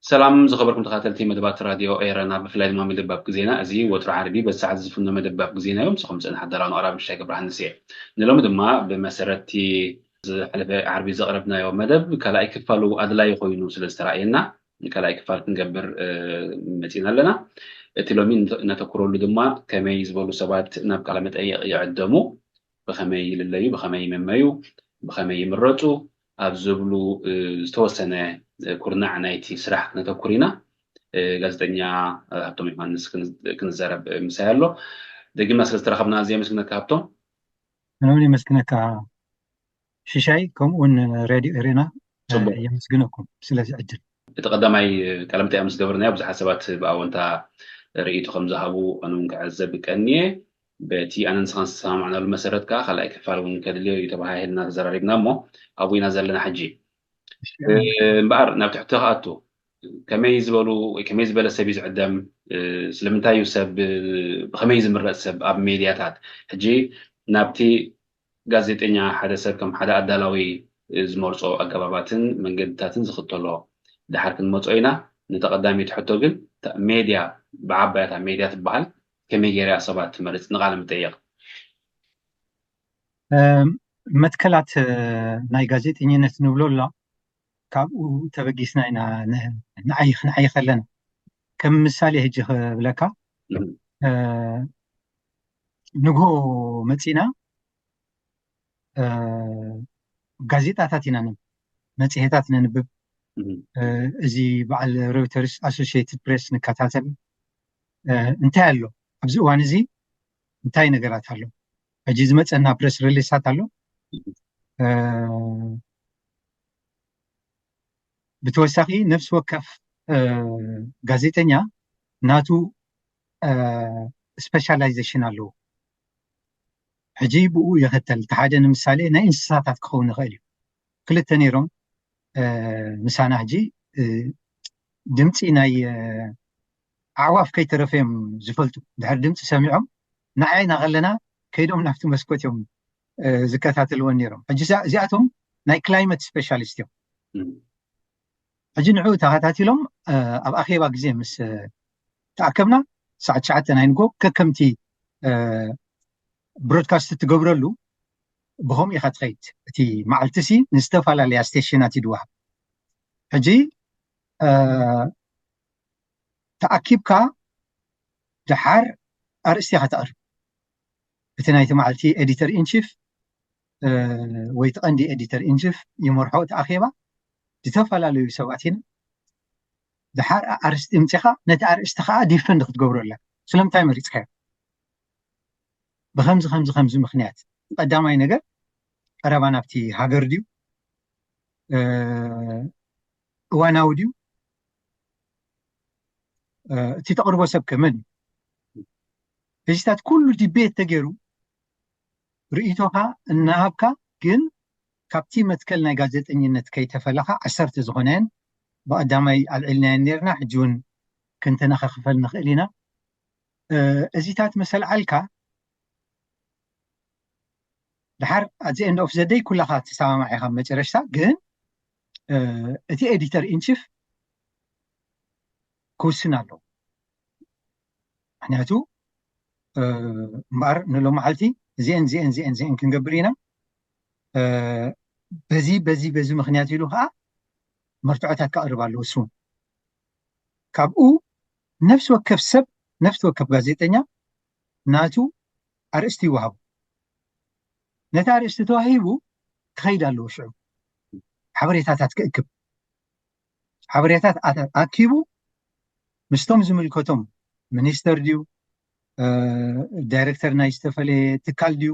ሰላም ዝኸበርኩም ተኸታተልቲ መደባት ራድዮ ኤረና፣ ብፍላይ ድማ መደብ ኣብ ግዜና። እዚ ወትሩ ዓርቢ በዚ ሰዓት ዝፍኖ መደብ ኣብ ግዜና እዮም። ንስኹም ጽንሕ ኣዳላውን ኣቕራቢ ምሻይ ገብረሃንስ እየ። ንሎሚ ድማ ብመሰረትቲ ዝሓለፈ ዓርቢ ዘቕረብናዮ መደብ ካልኣይ ክፋሉ ኣድላዪ ኮይኑ ስለ ዝተራእየና፣ ካልኣይ ክፋል ክንገብር መፂና ኣለና። እቲ ሎሚ ነተኩረሉ ድማ ከመይ ዝበሉ ሰባት ናብ ቃለ መጠይቕ ይዕደሙ፣ ብኸመይ ይልለዩ፣ ብኸመይ ይምመዩ፣ ብኸመይ ይምረፁ ኣብ ዝብሉ ዝተወሰነ ኩርናዕ ናይቲ ስራሕ ክነተኩር ኢና። ጋዜጠኛ ሃብቶም ዮሃንስ ክንዘረብ ምሳይ ኣሎ። ደጊምና ስለ ዝተረኸብና ኣዝየ የመስግነካ ሃብቶም። ኣነ እውን የመስግነካ ሽሻይ፣ ከምኡ እውን ሬድዮ ኤሬና የመስግነኩም ስለዚ ዕድል። እቲ ቀዳማይ ቃለመጠይቕ ምስ ገበርናዮ ብዙሓት ሰባት ብኣወንታ ርእይቶ ከም ዝሃቡ ኣነ እውን ክዕዘብ ቀንየ። በቲ ኣነ ንስኻን ዝተሰማማዕናሉ መሰረት ከዓ ካልኣይ ክፋል እውን ከድልዮ እዩ ተባሃሂልና ተዘራሪብና እሞ ኣብኡ ኢና ዘለና ሕጂ። እምበኣር ናብ ትሕቶ ክኣቱ፣ ከመይ ዝበሉ ወይ ከመይ ዝበለ ሰብ እዩ ዝዕደም? ስለምንታይ እዩ ሰብ ብኸመይ ዝምረፅ ሰብ ኣብ ሜድያታት? ሕጂ ናብቲ ጋዜጠኛ ሓደ ሰብ ከም ሓደ ኣዳላዊ ዝመርፆ ኣገባባትን መንገድታትን ዝኽተሎ ድሓር ክንመፆ ኢና። ነታ ቀዳመይቲ ሕቶ ግን ሜድያ ብዓባያታ ሜድያ ትበሃል ከመይ ገይራ ሰባት ትመርፅ ንቃለ መጠየቕ? መትከላት ናይ ጋዜጠኝነት ንብሎ ኣሎ ካብኡ ተበጊስና ኢና ንዓይ ክንዓይ ከለና ከም ምሳሌ ሕጂ ክብለካ ንግሆ መፂና ጋዜጣታት ኢና ነንብብ፣ መፅሄታት ነንብብ። እዚ በዓል ሮይተርስ፣ ኣሶሽየትድ ፕሬስ ንከታተል። እንታይ ኣሎ ኣብዚ እዋን እዚ? እንታይ ነገራት ኣሎ? ሕጂ ዝመፀና ፕሬስ ሪሊሳት ኣሎ። ብተወሳኺ ነፍሲ ወከፍ ጋዜጠኛ ናቱ ስፔሻላይዜሽን ኣለዎ። ሕጂ ብኡ ይኸተል። እቲ ሓደ ንምሳሌ ናይ እንስሳታት ክኸውን ይኽእል እዩ። ክልተ ነይሮም ምሳና ሕጂ ድምፂ ናይ ኣዕዋፍ ከይተረፈ እዮም ዝፈልጡ። ድሕሪ ድምፂ ሰሚዖም ንዓይና ከለና ከይዶም ናብቲ መስኮት እዮም ዝከታተልወን ነይሮም። ሕጂ እዚኣቶም ናይ ክላይመት ስፔሻሊስት እዮም። ሕጂ ንዕኡ ተኸታቲሎም ኣብ ኣኼባ ግዜ ምስ ተኣከብና ሰዓት ትሽዓተ ናይ ንጎ ከከምቲ ብሮድካስት ትገብረሉ ብኸምኡ ኢኻ ትኸይድ። እቲ መዓልቲ ሲ ንዝተፈላለያ ስቴሽናት ይድዋሃብ። ሕጂ ተኣኪብካ ደሓር ኣርእስቲ ኢኻ ተቕርብ። እቲ ናይቲ መዓልቲ ኤዲተር ኢንቺፍ ወይ እቲ ቀንዲ ኤዲተር ኢንቺፍ ይመርሖ እቲ ኣኼባ። ዝተፈላለዩ ሰባት ኢና ደሓር ኣርእስቲ ምፂኻ ነቲ ኣርእስቲ ከዓ ዲፈንድ ክትገብሮ ኣለካ። ስለምንታይ መሪፅካዮ? ብከምዚ ከምዚ ከምዚ ምክንያት ቀዳማይ ነገር ቀረባ ናብቲ ሃገር ድዩ? እዋናዊ ድዩ? እቲ ተቕርቦ ሰብ ከ መን እዩ? እዚታት ኩሉ ዲቤት ተገይሩ ርእይቶኻ እናሃብካ ግን ካብቲ መትከል ናይ ጋዜጠኝነት ከይተፈለኻ ዓሰርተ ዝኾነን ብቐዳማይ ኣልዒልናየን ነርና ሕጂ እውን ክንተነኻኽፈል ንኽእል ኢና። እዚታት መሰልዓልካ ድሓር ኣዚ ኤንድ ኦፍ ዘደይ ኩላኻ ትሰማማዕ ኢኻ መጨረሽታ ግን እቲ ኤዲተር ኢንቺፍ ክውስን ኣለዎ። ምክንያቱ እምበኣር ንሎም መዓልቲ እዚአን እዚአን እዚአን እዚአን ክንገብር ኢና በዚ በዚ በዚ ምክንያት ኢሉ ከዓ መርትዖታት ከቕርብ ኣለዎ። እሱ ካብኡ ነፍሲ ወከፍ ሰብ ነፍሲ ወከፍ ጋዜጠኛ ናቱ ኣርእስቲ ይወሃቡ። ነቲ ኣርእስቲ ተዋሂቡ ክኸይድ ኣለዎ። ሽዑ ሓበሬታታት ክእክብ ሓበሬታት ኣኪቡ ምስቶም ዝምልከቶም ሚኒስተር ድዩ ዳይረክተር ናይ ዝተፈለየ ትካል ድዩ?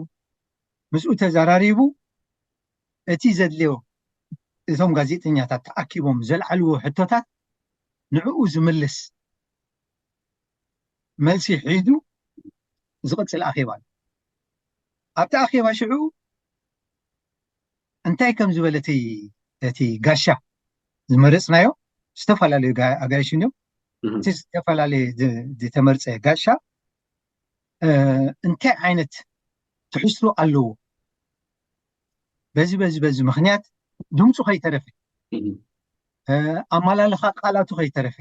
ምስኡ ተዘራሪቡ እቲ ዘድልዮ እቶም ጋዜጠኛታት ተኣኪቦም ዘልዓልዎ ሕቶታት ንዕኡ ዝምልስ መልሲ ሒዙ ዝቕፅል ኣኼባ ኣሎ። ኣብቲ ኣኼባ ሽዑ እንታይ ከም ዝበለ እቲ ጋሻ ዝመረፅናዮ ዝተፈላለዩ ኣጋይሽ እዮም። እቲ ዝተፈላለየ ዝተመርፀ ጋሻ እንታይ ዓይነት ትሕዝቶ ኣለዎ፣ በዚ በዚ በዚ ምክንያት ድምፁ ከይተረፈ፣ ኣመላልኻ ቃላቱ ከይተረፈ፣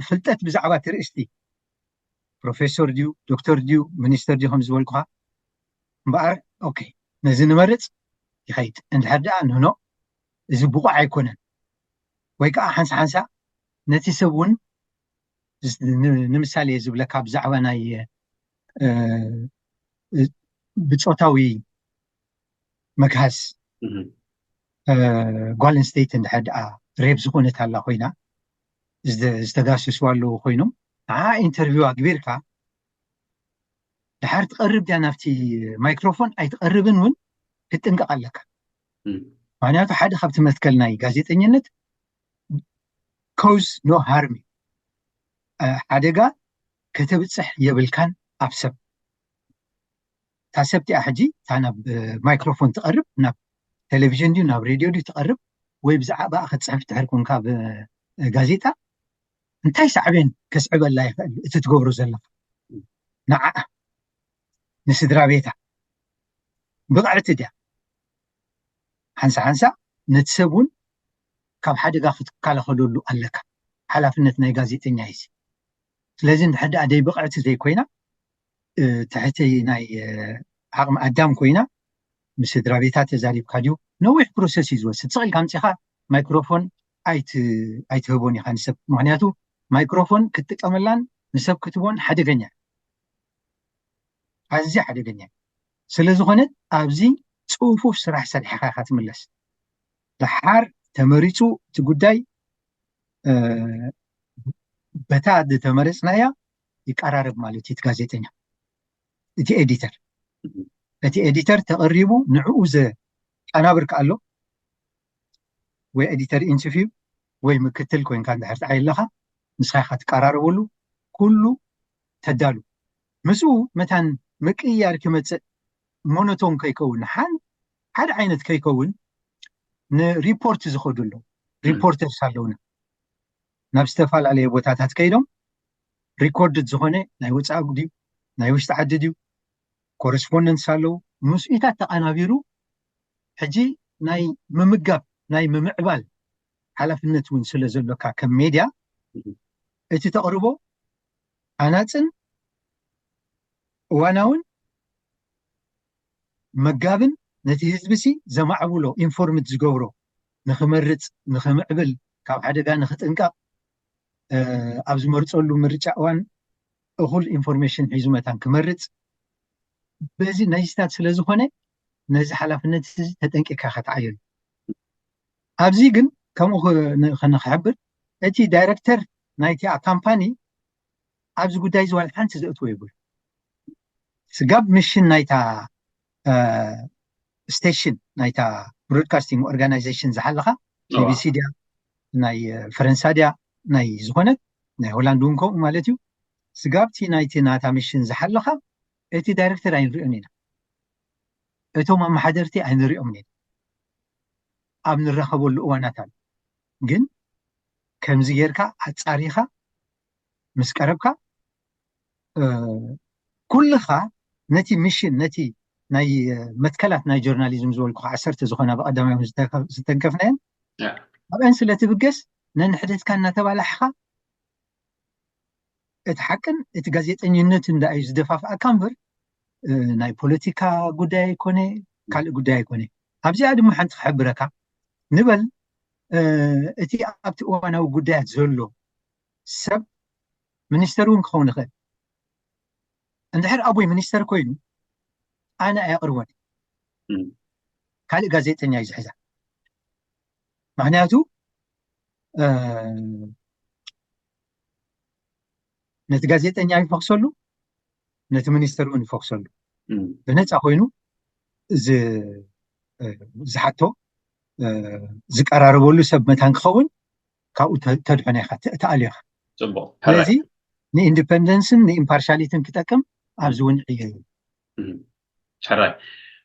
ፍልጠት ብዛዕባ ትርእስቲ ፕሮፌሰር ድዩ ዶክተር ድዩ ሚኒስተር ድዩ ከም ዝበልኩኻ እምበኣር፣ ኦኬ፣ ነዚ ንመርፅ ይኸይድ። እንድሕር ደኣ ንህኖ፣ እዚ ብቑዕ ኣይኮነን፣ ወይ ከዓ ሓንሳ ሓንሳ ነቲ ሰብ እውን ንምሳሌ ዝብለካ ብዛዕባ ናይ ብፆታዊ መግሃስ ጓል ኣንስተይቲ እንድሕር ደኣ ሬብ ዝኾነት ኣላ ኮይና ዝተጋሰሱ ኣለዉ ኮይኖም ንዓ ኢንተርቪው ኣግቢርካ ድሓር ትቐርብ ድያ ናብቲ ማይክሮፎን ኣይትቐርብን እውን ክትጥንቀቕ ኣለካ። ምክንያቱ ሓደ ካብቲ መትከል ናይ ጋዜጠኝነት cause no harm እዩ። ሓደጋ ከተብፅሕ የብልካን ኣብ ሰብ። እታ ሰብ እቲኣ ሕጂ እታ ናብ ማይክሮፎን ትቐርብ፣ ናብ ቴሌቪዥን ድዩ ናብ ሬድዮ ድዩ ትቐርብ፣ ወይ ብዛዕባኣ ክትፅሕፍ ድሕር ኮንካ ኣብ ጋዜጣ እንታይ ሳዕቤን ከስዕበላ ይኽእል እቲ ትገብሮ ዘለኻ ንዓኣ ንስድራ ቤታ ብቕዕቲ ድያ? ሓንሳ ሓንሳ ነቲ ሰብ እውን ካብ ሓደጋ ክትከላኸለሉ ኣለካ። ሓላፍነት ናይ ጋዜጠኛ እዩ። ስለዚ እንድሕር ደኣ ደይ ብቕዕቲ ዘይኮይና ትሕቲ ናይ ዓቕሚ ኣዳም ኮይና ምስ ስድራ ቤታ ተዛሪብካ ድዩ? ነዊሕ ፕሮሰስ እዩ ዝወስድ። ስቕ ኢልካ ኣምፂኻ ማይክሮፎን ኣይትህቦን ኢኻ ንሰብ። ምክንያቱ ማይክሮፎን ክትጥቀመላን ንሰብ ክትቦን ሓደገኛ ኣዝያ ሓደገኛ። ስለ ዝኾነት ኣብዚ ፅፉፍ ስራሕ ሰሪሕኻ ኢኻ ትምለስ። ደሓር ተመሪፁ እቲ ጉዳይ በታ ዝተመረፅናያ ይቀራረብ ማለት እዩ። እቲ ጋዜጠኛ እቲ ኤዲተር እቲ ኤዲተር ተቐሪቡ ንዕኡ ዘቀናብር ከኣሎ ወይ ኤዲተር ኢንተርቪው ወይ ምክትል ኮይንካ እንድሕር ትዓይ ኣለኻ ንስኻ ኢኻ ትቀራረበሉ ኩሉ ተዳሉ ምስኡ መታን ምቅያር ክመፅእ ሞኖቶን ከይከውን ሓደ ዓይነት ከይከውን ንሪፖርት ዝኸዱ ኣለዉ ሪፖርተርስ ኣለውና ናብ ዝተፈላለየ ቦታታት ከይዶም ሪኮርድድ ዝኾነ ናይ ወፃኢ ድዩ ናይ ውሽጢ ዓዲ ድዩ ኮረስፖንደንትስ ኣለዉ ምስኢታት ተቐናቢሩ ሕጂ ናይ ምምጋብ ናይ ምምዕባል ሓላፍነት እውን ስለ ዘሎካ ከም ሜድያ እቲ ተቕርቦ ኣናፅን እዋናውን መጋብን ነቲ ህዝቢ ሲ ዘማዕብሎ ኢንፎርምድ ዝገብሮ ንክመርፅ ንክምዕብል ካብ ሓደጋ ንክጥንቀቕ ኣብ ዝመርፀሉ ምርጫ እዋን እኹል ኢንፎርሜሽን ሒዙ መታን ክመርፅ በዚ ነዚታት ስለ ዝኾነ ነዚ ሓላፍነት እዚ ተጠንቂካ ከተዓየሉ ኣብዚ ግን ከምኡ ንክሕብር እቲ ዳይረክተር ናይቲ ካምፓኒ ኣብዚ ጉዳይ እዚ ዋላ ሓንቲ ዘእትዎ የብሉ ስጋብ ምሽን ናይታ ስቴሽን ናይታ ብሮድካስቲንግ ኦርጋናይዜሽን ዝሓለኻ ቢቢሲ ድያ ናይ ፈረንሳ ድያ ናይ ዝኾነት ናይ ሆላንድ እውን ከምኡ ማለት እዩ ስጋብቲ ናይቲ ናታ ምሽን ዝሓለኻ እቲ ዳይረክተር ኣይንሪኦን ኢና እቶም ኣመሓደርቲ ኣይንሪኦምን ኢና ኣብ ንራኸበሉ እዋናት ኣሎ ግን ከምዚ ጌርካ ኣፃሪኻ ምስ ቀረብካ ኩልኻ ነቲ ሚሽን ነቲ ናይ መትከላት ናይ ጆርናሊዝም ዝበልኩ ዓሰርተ ዝኾና ብቀዳማይ ዝተንከፍናየን ኣብአን ስለ ትብገስ ነንሕደትካ እናተባላሕኻ እቲ ሓቅን እቲ ጋዜጠኝነት እንዳ እዩ ዝደፋፍኣካ እምበር ናይ ፖለቲካ ጉዳይ ኣይኮነ ካልእ ጉዳይ ኣይኮነ ኣብዚኣ ድማ ሓንቲ ክሕብረካ ንበል እቲ ኣብቲ እዋናዊ ጉዳያት ዘሎ ሰብ ሚኒስተር እውን ክኸውን ይኽእል እንድሕር ኣቦይ ሚኒስተር ኮይኑ ኣነ ኣየቕርቦን ካልእ ጋዜጠኛ እዩ ዝሕዛ ምክንያቱ ነቲ ጋዜጠኛ ይፈኽሰሉ፣ ነቲ ሚኒስተር እውን ይፈኽሰሉ። ብነፃ ኮይኑ ዝሓቶ ዝቀራረበሉ ሰብ መታን ክኸውን ካብኡ ተድሕኖ ኢኻ፣ ተኣልዮ ኢኻ። ስለዚ ንኢንዲፐንደንስን ንኢምፓርሻሊቲን ክጠቅም ኣብዚ እውን ዕዮ እዩ። ሕራይ፣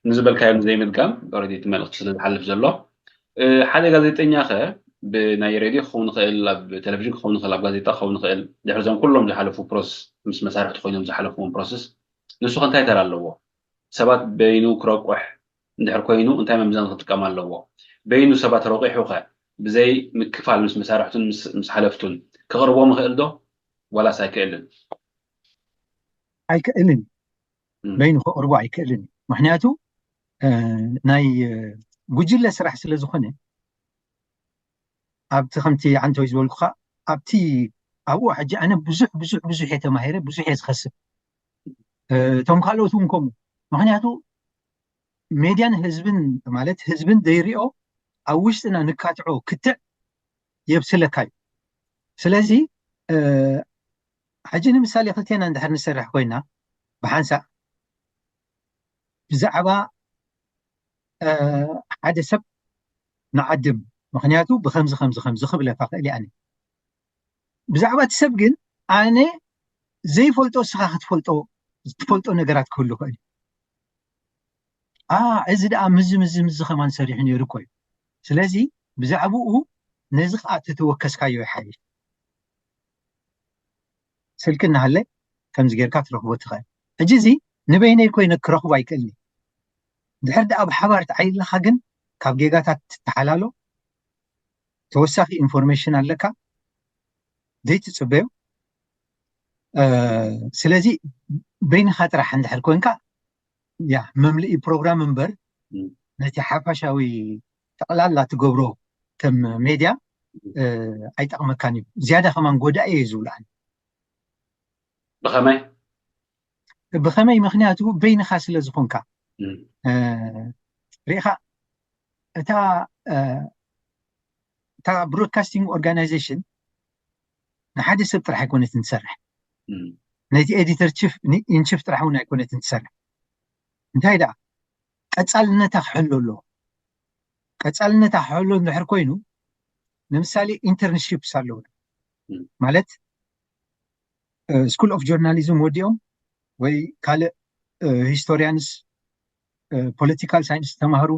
ንዝበልካዮ ዘይምድጋም፣ ኦረዲ እቲ መልእክቲ ስለ ዝሓልፍ ዘሎ። ሓደ ጋዜጠኛ ከ ብናይ ሬድዮ ክኸውን ይኽእል፣ ኣብ ቴሌቪዥን ክኸውን ይኽእል፣ ኣብ ጋዜጣ ክኸውን ይኽእል፣ ድሕሪ እዞም ኩሎም ዝሓለፉ ፕሮሰስ፣ ምስ መሳርሕቲ ኮይኖም ዝሓለፍዎም ፕሮሰስ፣ ንሱ ከ እንታይ ተራ ኣለዎ? ሰባት በይኑ ክረቁሕ እንድሕር ኮይኑ እንታይ መምዘኒ ክጥቀም ኣለዎ? በይኑ ሰባት ረቂሑ ከ ብዘይ ምክፋል ምስ መሳርሕቱን ምስ ሓለፍቱን ክቕርቦም ይኽእል ዶ? ዋላስ ኣይክእልን? ኣይክእልን። በይኑ ከቕርቦ ኣይክእልን። ምክንያቱ ናይ ጉጅለ ስራሕ ስለ ዝኾነ፣ ኣብቲ ከምቲ ዓንተወይ ዝበልኩኻ፣ ኣብቲ ኣብኡ ሕጂ ኣነ ብዙሕ ብዙሕ ብዙሕ እየ ተማሂረ፣ ብዙሕ እየ ዝኸስብ። እቶም ካልኦት እውን ከምኡ። ምክንያቱ ሜድያን ህዝብን፣ ማለት ህዝብን ዘይሪኦ ኣብ ውሽጥና ንካትዖ ክትዕ የብስለካ እዩ። ስለዚ ሕጂ ንምሳሌ ክልቴና እንድሕር ንሰርሕ ኮይና ብሓንሳእ ብዛዕባ ሓደ ሰብ ንዓድም፣ ምክንያቱ ብከምዚ ከምዚ ከምዚ ክብለካ ክእል ኣነ። ብዛዕባ እቲ ሰብ ግን ኣነ ዘይፈልጦ እስኻ ክትፈልጦ፣ ትፈልጦ ነገራት ክህሉ ክእል። እዚ ደኣ ምዚ ምዚ ምዚ ከማን ሰሪሑ ነይሩ እኮ እዩ። ስለዚ ብዛዕባኡ ነዚ ከዓ ተተወከስካዮ ይሓይሽ። ስልኪ እናሃለ ከምዚ ጌርካ ትረኽቦ ትኽእል። ሕጂ እዚ ንበይነይ ኮይነ ክረኽቦ ኣይክእልኒ። ድሕር ደኣ ብሓባር ትዓይለኻ ግን ካብ ጌጋታት ትተሓላሎ፣ ተወሳኺ ኢንፎርሜሽን ኣለካ ዘይትጽበዮ። ስለዚ በይንኻ ጥራሕ እንድሕር ኮንካ ያ መምልኢ ፕሮግራም እምበር ነቲ ሓፋሻዊ ጠቕላላ ትገብሮ ከም ሜድያ ኣይጠቕመካን እዩ። ዝያዳ ከማን ጎዳኢ እዩ ዝብሉ ኣነ። ብኸመይ? ብኸመይ? ምክንያቱ በይንኻ ስለ ዝኾንካ ርኢኻ፣ እታ እታ ብሮድካስቲንግ ኦርጋናይዜሽን ንሓደ ሰብ ጥራሕ ኣይኮነትን ትሰርሕ፣ ነቲ ኤዲተር ቺፍ ኢንቺፍ ጥራሕ እውን ኣይኮነትን ትሰርሕ። እንታይ ደኣ ቀፃልነታ ክሕሎ ኣለዎ። ቀፃልነታ ክሕሎ እንድሕር ኮይኑ፣ ንምሳሌ ኢንተርንሺፕስ ኣለዉ፣ ማለት ስኩል ኦፍ ጆርናሊዝም ወዲኦም ወይ ካልእ ሂስቶሪያንስ ፖለቲካል ሳይንስ ዝተማህሩ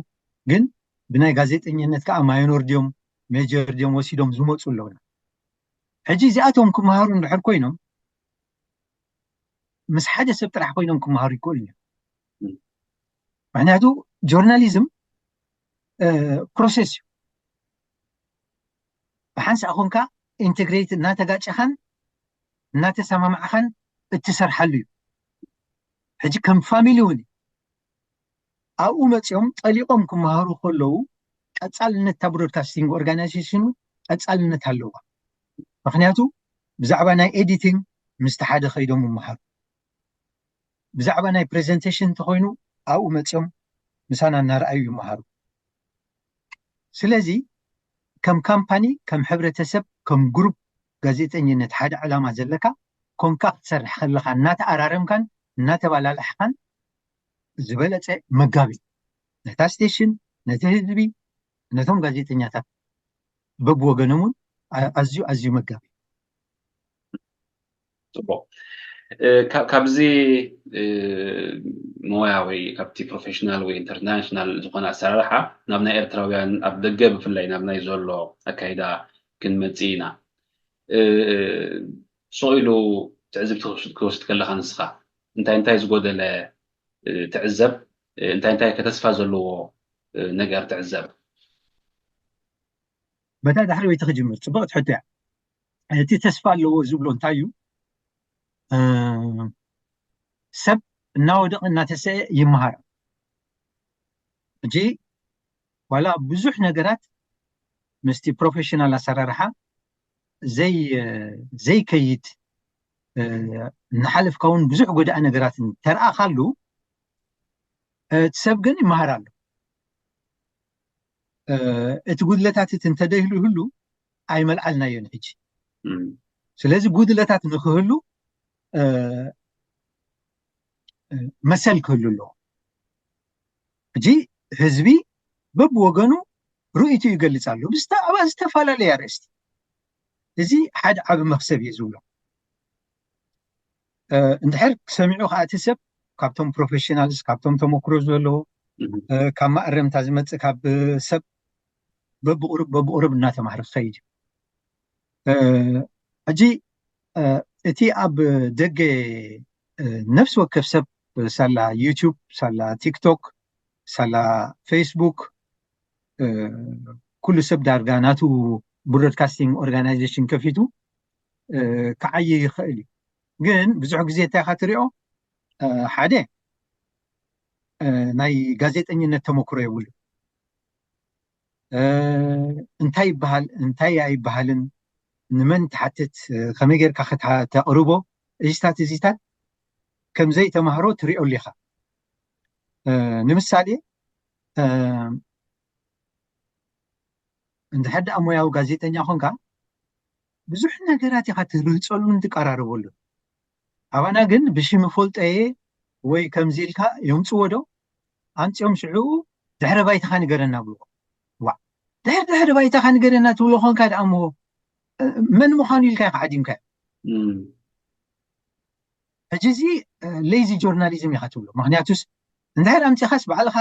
ግን ብናይ ጋዜጠኝነት ከዓ ማይኖር ድዮም ሜጀር ድዮም ወሲዶም ዝመፁ ኣለውና። ሕጂ እዚኣቶም ክመሃሩ እንድሕር ኮይኖም ምስ ሓደ ሰብ ጥራሕ ኮይኖም ክመሃሩ ይክእሉ እዮም። ምክንያቱ ጆርናሊዝም ፕሮሴስ እዩ። ብሓንሳእ ኮንካ ኢንቴግሬት እናተጋጨኻን እናተሰማማዕኻን እትሰርሓሉ እዩ። ሕጂ ከም ፋሚሊ እውን ኣብኡ መፂኦም ጠሊቆም ክመሃሩ ከለዉ ቀፃልነት እታ ብሮድካስቲንግ ኦርጋናይዜሽኑ ቀፃልነት ኣለዋ። ምክንያቱ ብዛዕባ ናይ ኤዲቲንግ ምስቲ ሓደ ከይዶም ይመሃሩ። ብዛዕባ ናይ ፕሬዘንቴሽን እንተኮይኑ ኣብኡ መፂኦም ምሳና እናረኣዩ ይመሃሩ። ስለዚ ከም ካምፓኒ፣ ከም ሕብረተሰብ፣ ከም ግሩፕ ጋዜጠኝነት ሓደ ዕላማ ዘለካ ኮንካ ክትሰርሕ ከለካ እናተኣራረምካን እናተባላላሕካን ዝበለፀ መጋቢ ነታ ስቴሽን፣ ነቲ ህዝቢ፣ ነቶም ጋዜጠኛታት በብወገኖም እውን ኣዝዩ ኣዝዩ መጋቢ። ፅቡቅ። ካብዚ ሞያ ወይ ካብቲ ፕሮፌሽናል ወይ ኢንተርናሽናል ዝኾነ ኣሰራርሓ ናብ ናይ ኤርትራውያን ኣብ ደገ ብፍላይ ናብ ናይ ዘሎ ኣካይዳ ክንመፅእ ኢና። ስቕ ኢሉ ትዕዝብቲ ክወስድ ከለካ ንስኻ እንታይ እንታይ ዝጎደለ ትዕዘብ፣ እንታይ እንታይ ከተስፋ ዘለዎ ነገር ትዕዘብ? በታ ዳሕረወይቲ ክጅምር። ፅብቕቲ ሕቶ እያ። እቲ ተስፋ ኣለዎ ዝብሎ እንታይ እዩ? ሰብ እናወደቐ እናተሰአ ይመሃር። ሕጂ ዋላ ብዙሕ ነገራት ምስቲ ፕሮፌሽናል ኣሰራርሓ ዘይከይድ፣ እናሓለፍካ እውን ብዙሕ ጎዳኢ ነገራት እንተረኣኻሉ እቲ ሰብ ግን ይመሃር ኣሎ። እቲ ጉድለታት እቲ እንተደይህሉ ይህሉ ኣይመልዓልናዮን ሕጂ። ስለዚ ጉድለታት ንክህሉ መሰል ክህሉ ኣለዎ። ሕጂ ህዝቢ በብወገኑ ርእይቱ ይገልፅ ኣሎ። ኣብ ዝተፈላለየ ኣርእስቲ። እዚ ሓደ ዓብ መክሰብ እዩ ዝብሎ። እንድሕር ክሰሚዑ ከዓ እቲ ሰብ ካብቶም ፕሮፌሽናልስ፣ ካብቶም ተመክሮ ዘለዎ፣ ካብ ማእረምታ ዝመፅእ ካብ ሰብ በብቁሩብ በብቁሩብ እናተማህረ ክኸይድ እዩ። ሕጂ እቲ ኣብ ደገ ነፍሲ ወከፍ ሰብ ሳላ ዩቲዩብ፣ ሳላ ቲክቶክ፣ ሳላ ፌስቡክ፣ ኩሉ ሰብ ዳርጋ ናቱ ብሮድካስቲንግ ኦርጋናይዜሽን ከፊቱ ክዓይ ይኽእል እዩ። ግን ብዙሕ ግዜ እንታይ ኢኻ ትሪኦ? ሓደ ናይ ጋዜጠኝነት ተመክሮ የብሉ። እንታይ ይበሃል፣ እንታይ ኣይበሃልን፣ ንመን ትሓትት፣ ከመይ ጌርካ ከተቕርቦ፣ እዚታት እዚታት ከም ዘይተማህሮ ትሪኦ ኣሊኻ። ንምሳሌ እንድሕር ደኣ ሞያዊ ጋዜጠኛ ኾንካ ብዙሕ ነገራት ኢኻ ትርህፀሉን ትቀራረበሉን። ኣባና ግን ብሽም ፈልጠየ ወይ ከምዚ ኢልካ የምፅዎ ዶ ኣምፅኦም ሽዕኡ ድሕረ ባይታኻ ንገረና ብልዎ። ዋ ድሕር ድሕረ ባይታኻ ንገረና ትብሎ ኾንካ ደኣ እሞ መን ምዃኑ ኢልካ ኢኻ ዓዲምካ። ሕጂ እዚ ሌዚ ጆርናሊዝም ኢኻ ትብሎ። ምክንያቱስ እንድሕር ኣምፂኻስ ባዕልኻ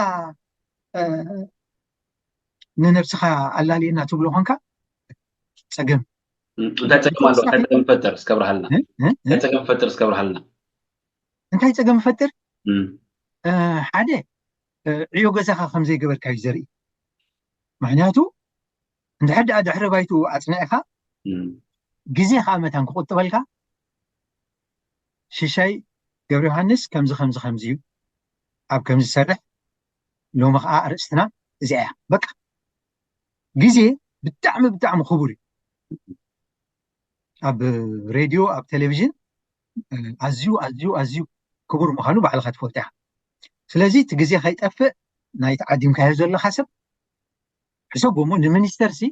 ንነብስኻ ኣላልየና ትብሎ ኾንካ ፀገም እንታይ ፀገም ኣሎ? እንታይ ፀገም ፈጥር እስከብርሃልና እንታይ ፀገም ፈጥር እስከብርሃልና እንታይ ፀገም ፈጥር ሓደ ዕዮ ገዛኻ ከም ዘይገበርካ እዩ ዘርኢ። ምክንያቱ እንድሕር ደኣ ድሕረ ባይቱ ኣፅኒዕካ ግዜ ከዓ መታን ክቁጥበልካ ሽሻይ ገብረ ዮሃንስ ከምዚ ከምዚ ከምዚ እዩ ኣብ ከምዚ ዝሰርሕ ሎሚ ከዓ ኣርእስትና እዚኣ እያ። በቃ ግዜ ብጣዕሚ ብጣዕሚ ክቡር እዩ። ኣብ ሬድዮ ኣብ ቴሌቪዥን ኣዝዩ ኣዝዩ ኣዝዩ ክቡር ምዃኑ ባዕልኻ ትፈልጦ ኢኻ። ስለዚ እቲ ግዜ ከይጠፍእ ናይ ተዓዲምካዮ ዘለኻ ሰብ ሕሰቦ እሞ ንሚኒስተር ሲ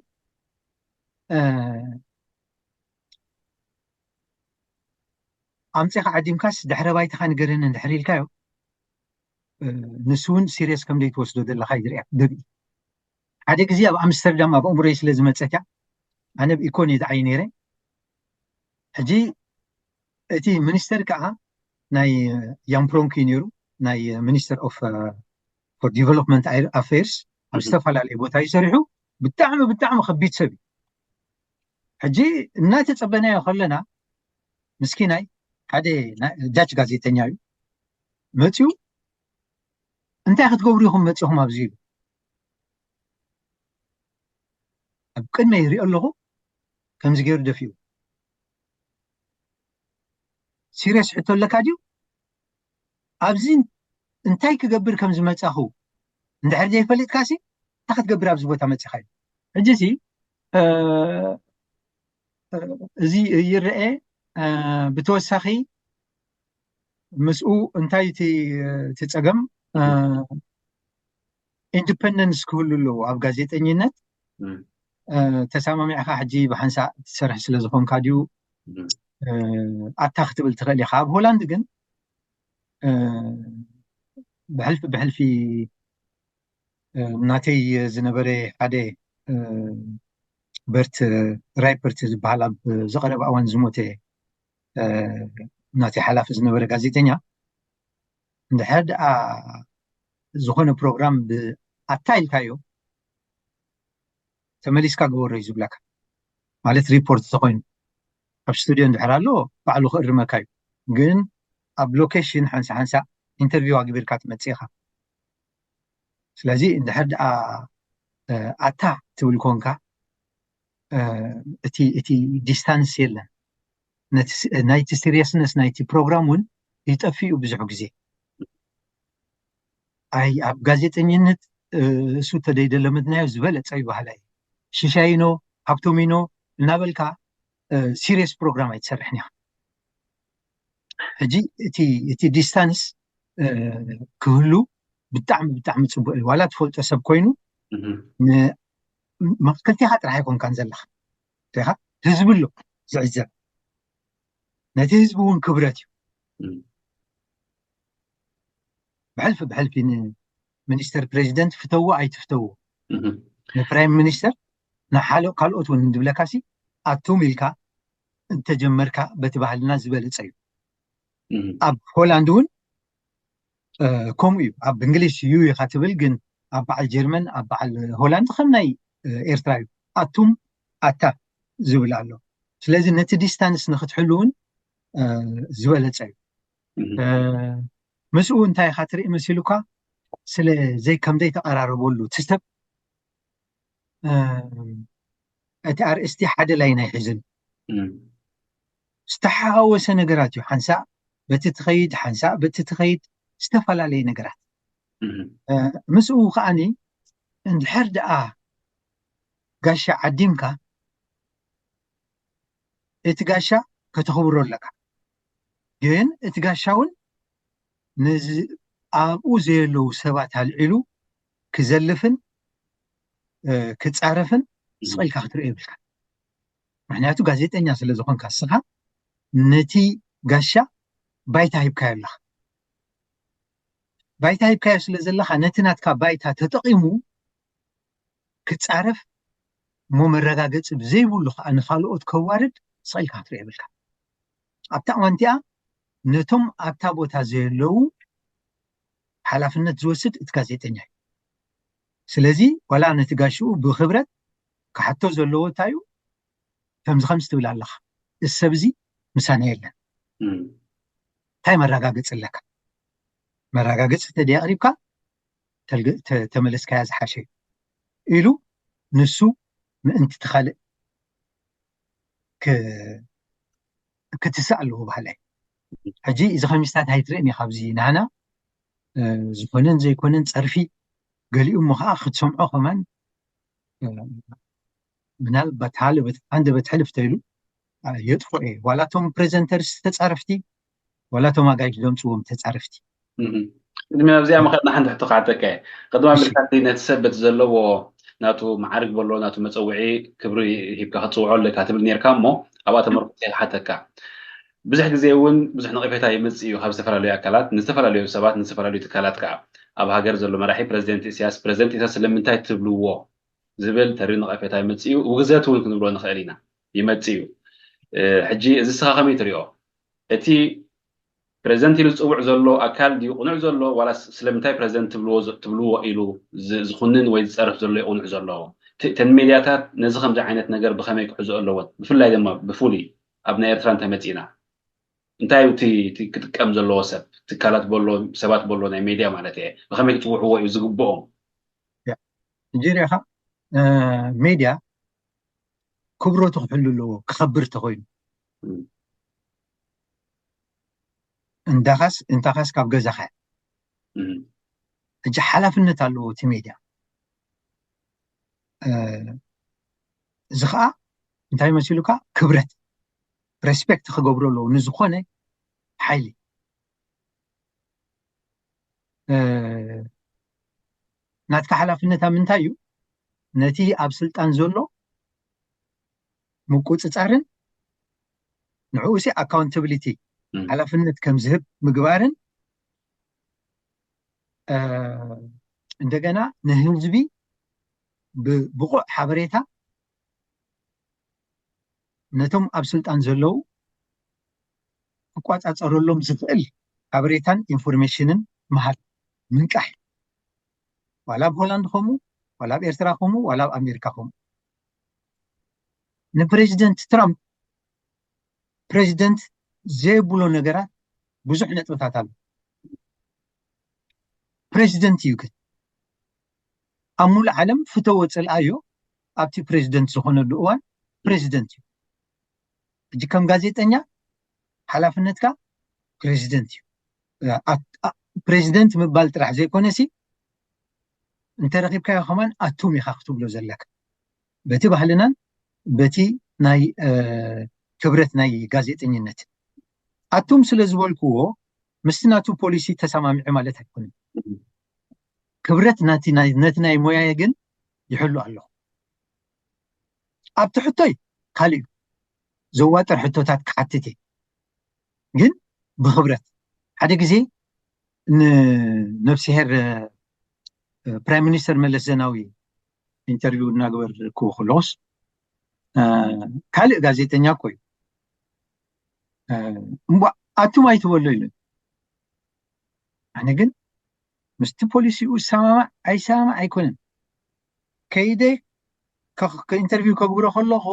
ኣምፂኻ ዓዲምካስ ድሕረ ባይታኻ ንገረኒ እንድሕር ኢልካዮ ንሱ እውን ሲሪየስ ከም ዘይትወስዶ ዘለኻ እዩ ዝሪኣ። ገቢ ሓደ ግዜ ኣብ ኣምስተርዳም ኣብ ኣእምሮይ ስለ ዝመፀት እያ ኣነ ብኢኮን እየ ዝዓይ ነይረ። ሕጂ እቲ ሚኒስተር ከዓ ናይ ያምፕሮንክ እዩ ነይሩ ናይ ሚኒስተር ኦፍ ፎር ዲቨሎፕመንት ኣፌርስ ኣብ ዝተፈላለዩ ቦታ እዩ ሰሪሑ። ብጣዕሚ ብጣዕሚ ከቢድ ሰብ እዩ። ሕጂ እናተፀበናዮ ከለና ምስኪናይ ሓደ ዳች ጋዜጠኛ እዩ መፅዩ እንታይ ክትገብሩ ኢኹም መፂኹም ኣብዚ ኢሉ ኣብ ቅድመ ይሪኦ ኣለኹ። ከምዚ ገይሩ ደፊኡ ሲሪየስ ሕቶ ኣለካ ድዩ? ኣብዚ እንታይ ክገብር ከም ዝመፃኹ እንድሕር ዘይፈሊጥካ ሲ እንታይ ክትገብር ኣብዚ ቦታ መፂኻ እዩ። ሕጂ ሲ እዚ ይረአ ብተወሳኺ ምስኡ እንታይ እቲ ፀገም ኢንዲፐንደንስ ክህሉ ኣለዎ ኣብ ጋዜጠኝነት ተሳማሚዕካ ሕጂ ብሓንሳእ ትሰርሕ ስለ ዝኾንካ ድዩ ኣታ ክትብል ትኽእል ኢኻ። ኣብ ሆላንድ ግን ብሕልፊ ብሕልፊ ናተይ ዝነበረ ሓደ በርት ራይፐርት ዝበሃል ኣብ ዝቐረበ እዋን ዝሞተ ናተይ ሓላፊ ዝነበረ ጋዜጠኛ እንድሕር ደኣ ዝኾነ ፕሮግራም ብኣታ ኢልካዮ ተመሊስካ ግበሮ እዩ ዝብለካ። ማለት ሪፖርት ተኮይኑ ኣብ ስቱድዮ እንድሕር ኣሎ ባዕሉ ክእርመካ እዩ። ግን ኣብ ሎኬሽን ሓንሳ ሓንሳ ኢንተርቪው ኣግቢርካ ትመፅእ ኢኻ። ስለዚ እንድሕር ደኣ ኣታ ትብል ኮንካ እቲ እቲ ዲስታንስ የለን። ናይቲ ሲሪየስነስ ናይቲ ፕሮግራም እውን ይጠፍእ እዩ ብዙሕ ግዜ። ኣይ ኣብ ጋዜጠኝነት እሱ ተደይደለመድናዮ ዝበለፀ ይበሃላ እዩ። ሽሻይኖ ሃብቶሚኖ እናበልካ ሲሪየስ ፕሮግራም ኣይትሰርሕን ኢኻ። ሕጂ እቲ ዲስታንስ ክህሉ ብጣዕሚ ብጣዕሚ ፅቡቅ እዩ። ዋላ ትፈልጦ ሰብ ኮይኑ መክልቲኻ ጥራሕ ኣይኮንካን ዘለካ ኻ ህዝቢ ኣሎ ዝዕዘብ ነቲ ህዝቢ እውን ክብረት እዩ። ብሕልፊ ብሕልፊ ንሚኒስተር ፕሬዚደንት ፍተዎ ኣይትፍተዎ፣ ንፕራይም ሚኒስተር ንሓለ ካልኦት እውን እንድብለካሲ ኣቱም ኢልካ እንተጀመርካ በቲ ባህልና ዝበለፀ እዩ። ኣብ ሆላንድ እውን ከምኡ እዩ። ኣብ እንግሊሽ ዩ ኢኻ ትብል፣ ግን ኣብ በዓል ጀርመን ኣብ በዓል ሆላንድ ከም ናይ ኤርትራ እዩ። ኣቱም ኣታ ዝብል ኣሎ። ስለዚ ነቲ ዲስታንስ ንክትሕሉ እውን ዝበለፀ እዩ። ምስኡ እንታይ ኢኻ ትርኢ መሲሉካ? ስለ ዘይ ከም ዘይተቐራረበሉ እቲ ሰብ እቲ ኣርእስቲ ሓደ ላይን ኣይሕዝን። ዝተሓዋወሰ ነገራት እዩ። ሓንሳእ በቲ ትኸይድ፣ ሓንሳእ በቲ ትኸይድ፣ ዝተፈላለየ ነገራት። ምስኡ ከዓኒ እንድሕር ደኣ ጋሻ ዓዲምካ እቲ ጋሻ ከተኽብሮ ኣለካ። ግን እቲ ጋሻ እውን ነዚ ኣብኡ ዘየለዉ ሰባት ኣልዒሉ ክዘልፍን ክፃረፍን ስቕ ኢልካ ክትርኢ የብልካ። ምክንያቱ ጋዜጠኛ ስለ ዝኾንካ ንስኻ ነቲ ጋሻ ባይታ ሂብካዮ ኣለኻ። ባይታ ሂብካዮ ስለ ዘለኻ ነቲ ናትካ ባይታ ተጠቒሙ ክፃረፍ እሞ መረጋገፂ ብዘይብሉ ከዓ ንካልኦት ከዋርድ ስቕ ኢልካ ክትርኢ የብልካ። ኣብታ እዋን እቲኣ ነቶም ኣብታ ቦታ ዘየለዉ ሓላፍነት ዝወስድ እቲ ጋዜጠኛ እዩ። ስለዚ ዋላ ነቲ ጋሽኡ ብክብረት ክሓቶ ዘለዎ እንታይ እዩ? ከምዚ ከምዚ ትብል ኣለኻ፣ እዚ ሰብ እዚ ምሳና የለን፣ እንታይ መረጋገፂ ኣለካ? መረጋገፂ ተደይ ኣቕሪብካ ተመለስካያ ዝሓሸ እዩ ኢሉ ንሱ ምእንቲ ትኻልእ ክትስእ ኣለዎ ባህላይ። ሕጂ እዚ ከሚስታት ኣይትርእን ኢኻ ኣብዚ ናህና ዝኾነን ዘይኮነን ፀርፊ ገሊኡ እሞ ከዓ ክትሰምዖ ከማን ምናልባት ሃለበት ኣንደበት ሕልፍ ተይሉ የጥፎ እየ። ዋላ እቶም ፕሬዘንተርስ ተፃረፍቲ ዋላ እቶም ኣጋይሽ ዘምፅዎም ተፃረፍቲ። ቅድሚ ኣብዚኣ መኸጥና ሓንቲ ሕቶ ክሓተካ እየ። ቅድማ ብልካቲ ነቲ ሰብ በቲ ዘለዎ ናቱ መዓርግ በሎ ናቱ መፀውዒ ክብሪ ሂብካ ክትፅውዖ ኣለካ ትብል ነርካ እሞ ኣብኣ ተመርኩሰ ክሓተካ። ብዙሕ ግዜ እውን ብዙሕ ነቐፌታ ይመፅእ እዩ ካብ ዝተፈላለዩ ኣካላት ንዝተፈላለዩ ሰባት ንዝተፈላለዩ ትካላት ከዓ። ኣብ ሃገር ዘሎ መራሒ ፕረዚደንት ኢሳያስ ፕረዚደንት ኢሳያስ ስለምንታይ ትብልዎ ዝብል ተሪር ነቐፌታ ይመፅእ እዩ። ውግዘት እውን ክንብሎ ንኽእል ኢና ይመፅእ እዩ። ሕጂ እዚ ስኻ ከመይ ትሪኦ? እቲ ፕረዚደንት ኢሉ ዝፅውዕ ዘሎ ኣካል ድዩ ቅኑዕ ዘሎ ዋላ ስለምንታይ ፕረዚደንት ትብልዎ ኢሉ ዝኹንን ወይ ዝፀርፍ ዘሎ እዩ ቅኑዕ ዘሎ? እተን ሜድያታት ነዚ ከምዚ ዓይነት ነገር ብኸመይ ክሕዝኦ ኣለዎን? ብፍላይ ድማ ብፍሉይ ኣብ ናይ ኤርትራ እንተመፂእና እንታይ እዩ እቲ ክጥቀም ዘለዎ ሰብ ትካላት በሎ ሰባት በሎ ናይ ሜድያ ማለት እየ ብኸመይ ክፅውዕዎ እዩ ዝግብኦም? እንጂ ሪኢኻ ሜድያ ክብረቱ ክሕሉ ኣለዎ ክኸብር ተኮይኑ እንዳኻስ እንታኻስ ካብ ገዛኻ ሕጂ ሓላፍነት ኣለዎ እቲ ሜድያ። እዚ ከዓ እንታይ መሲሉካ ክብረት ሬስፔክት ክገብሩ ኣለዎ ንዝኾነ ሓይሊ። ናትካ ሓላፍነት ኣብ ምንታይ እዩ? ነቲ ኣብ ስልጣን ዘሎ ምቁፅፃርን ንዕኡ ሲ ኣካውንታብሊቲ ሓላፍነት ከም ዝህብ ምግባርን እንደገና ንህዝቢ ብብቑዕ ሓበሬታ ነቶም ኣብ ስልጣን ዘለዉ ክቋፃፀረሎም ዝኽእል ሓበሬታን ኢንፎርሜሽንን ምሃብ ምንቃሕ። ዋላ ኣብ ሆላንድ ከምኡ፣ ዋላ ኣብ ኤርትራ ከምኡ፣ ዋላ ኣብ ኣሜሪካ ከምኡ። ንፕሬዚደንት ትራምፕ ፕሬዚደንት ዘየብሎ ነገራት ብዙሕ ነጥብታት ኣሎ። ፕሬዚደንት እዩ ግን ኣብ ሙሉእ ዓለም ፍተዎ ፅልኣዮ ኣብቲ ፕሬዚደንት ዝኾነሉ እዋን ፕሬዚደንት እዩ። ሕጂ ከም ጋዜጠኛ ሓላፍነትካ ፕሬዚደንት እዩ። ፕሬዚደንት ምባል ጥራሕ ዘይኮነሲ እንተረኺብካዮ ከማን ኣቱም ኢኻ ክትብሎ ዘለካ በቲ ባህልናን በቲ ናይ ክብረት ናይ ጋዜጠኝነት ኣቱም ስለ ዝበልክዎ ምስቲ ናቱ ፖሊሲ ተሰማሚዑ ማለት ኣይኮነን። ክብረት ነቲ ናይ ሞያየ ግን ይሕሉ ኣለኹ። ኣብቲ ሕቶይ ካልእ እዩ ዘዋጥር ሕቶታት ክሓትት እየ ግን ብክብረት ሓደ ግዜ ንነብስሄር ፕራይም ሚኒስተር መለስ ዘናዊ ኢንተርቪው እናገበርኩ ከለኹስ፣ ካልእ ጋዜጠኛ እኮ እዩ። እምቧ ኣቱም ኣይትበሎ ኢሉ። ኣነ ግን ምስቲ ፖሊሲኡ ይሰማማዕ ኣይሰማማዕ ኣይኮነን፣ ከይደ ኢንተርቪው ከግብሮ ከለኹ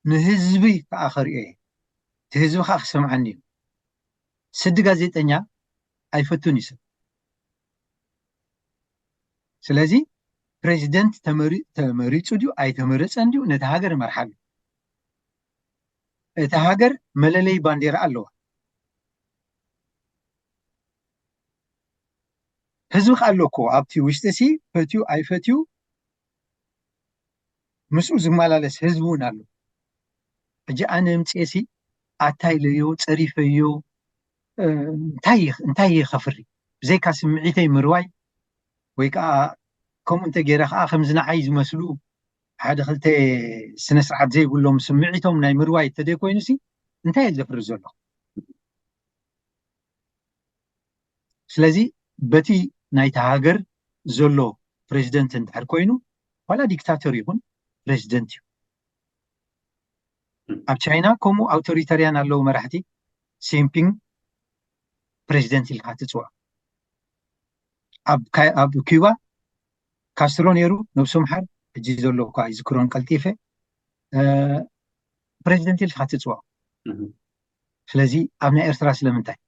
ንህዝቢ ከዓ ከርእዮ እየ። እቲ ህዝቢ ከዓ ክሰምዓኒ እዩ። ስዲ ጋዜጠኛ ኣይፈቱን እዩ ሰብ። ስለዚ ፕሬዚደንት ተመሪፁ ድዩ ኣይተመረፀን ድዩ ነቲ ሃገር ይመርሓሉ። እቲ ሃገር መለለይ ባንዴራ ኣለዋ። ህዝቢ ከዓ ኣሎ እኮ ኣብቲ ውሽጢ ሲ ፈትዩ ኣይፈትዩ ምስኡ ዝመላለስ ህዝቢ እውን ኣሎ። ሕጂ ኣነ ምፅኤ ሲ ኣታይለዮ ፀሪፈዮ እንታይ እየ ከፍሪ ብዘይካ ስምዒተይ ምርዋይ ወይ ከዓ ከምኡ እንተ ገይረ ከዓ ከምዚ ንዓይ ዝመስሉ ሓደ ክልተ ስነ ስርዓት ዘይብሎም ስምዒቶም ናይ ምርዋይ እንተደይ ኮይኑ ሲ እንታይ እየ ዘፍሪ ዘለኹ? ስለዚ በቲ ናይቲ ሃገር ዘሎ ፕሬዚደንት እንድሕር ኮይኑ ዋላ ዲክታተር ይኹን ፕሬዚደንት እዩ። ኣብ ቻይና ከምኡ ኣውቶሪታርያን ኣለዉ መራሕቲ ሲምፒንግ ፕሬዚደንት ኢልካ ትፅውዖ። ኣብ ኩባ ካስትሮ ነይሩ ነብሱ ምሓር ሕጂ ዘሎ እኳ ይዝክሮን ቀልጢፈ ፕሬዚደንት ኢልካ ትፅውዖ። ስለዚ ኣብ ናይ ኤርትራ ስለምንታይ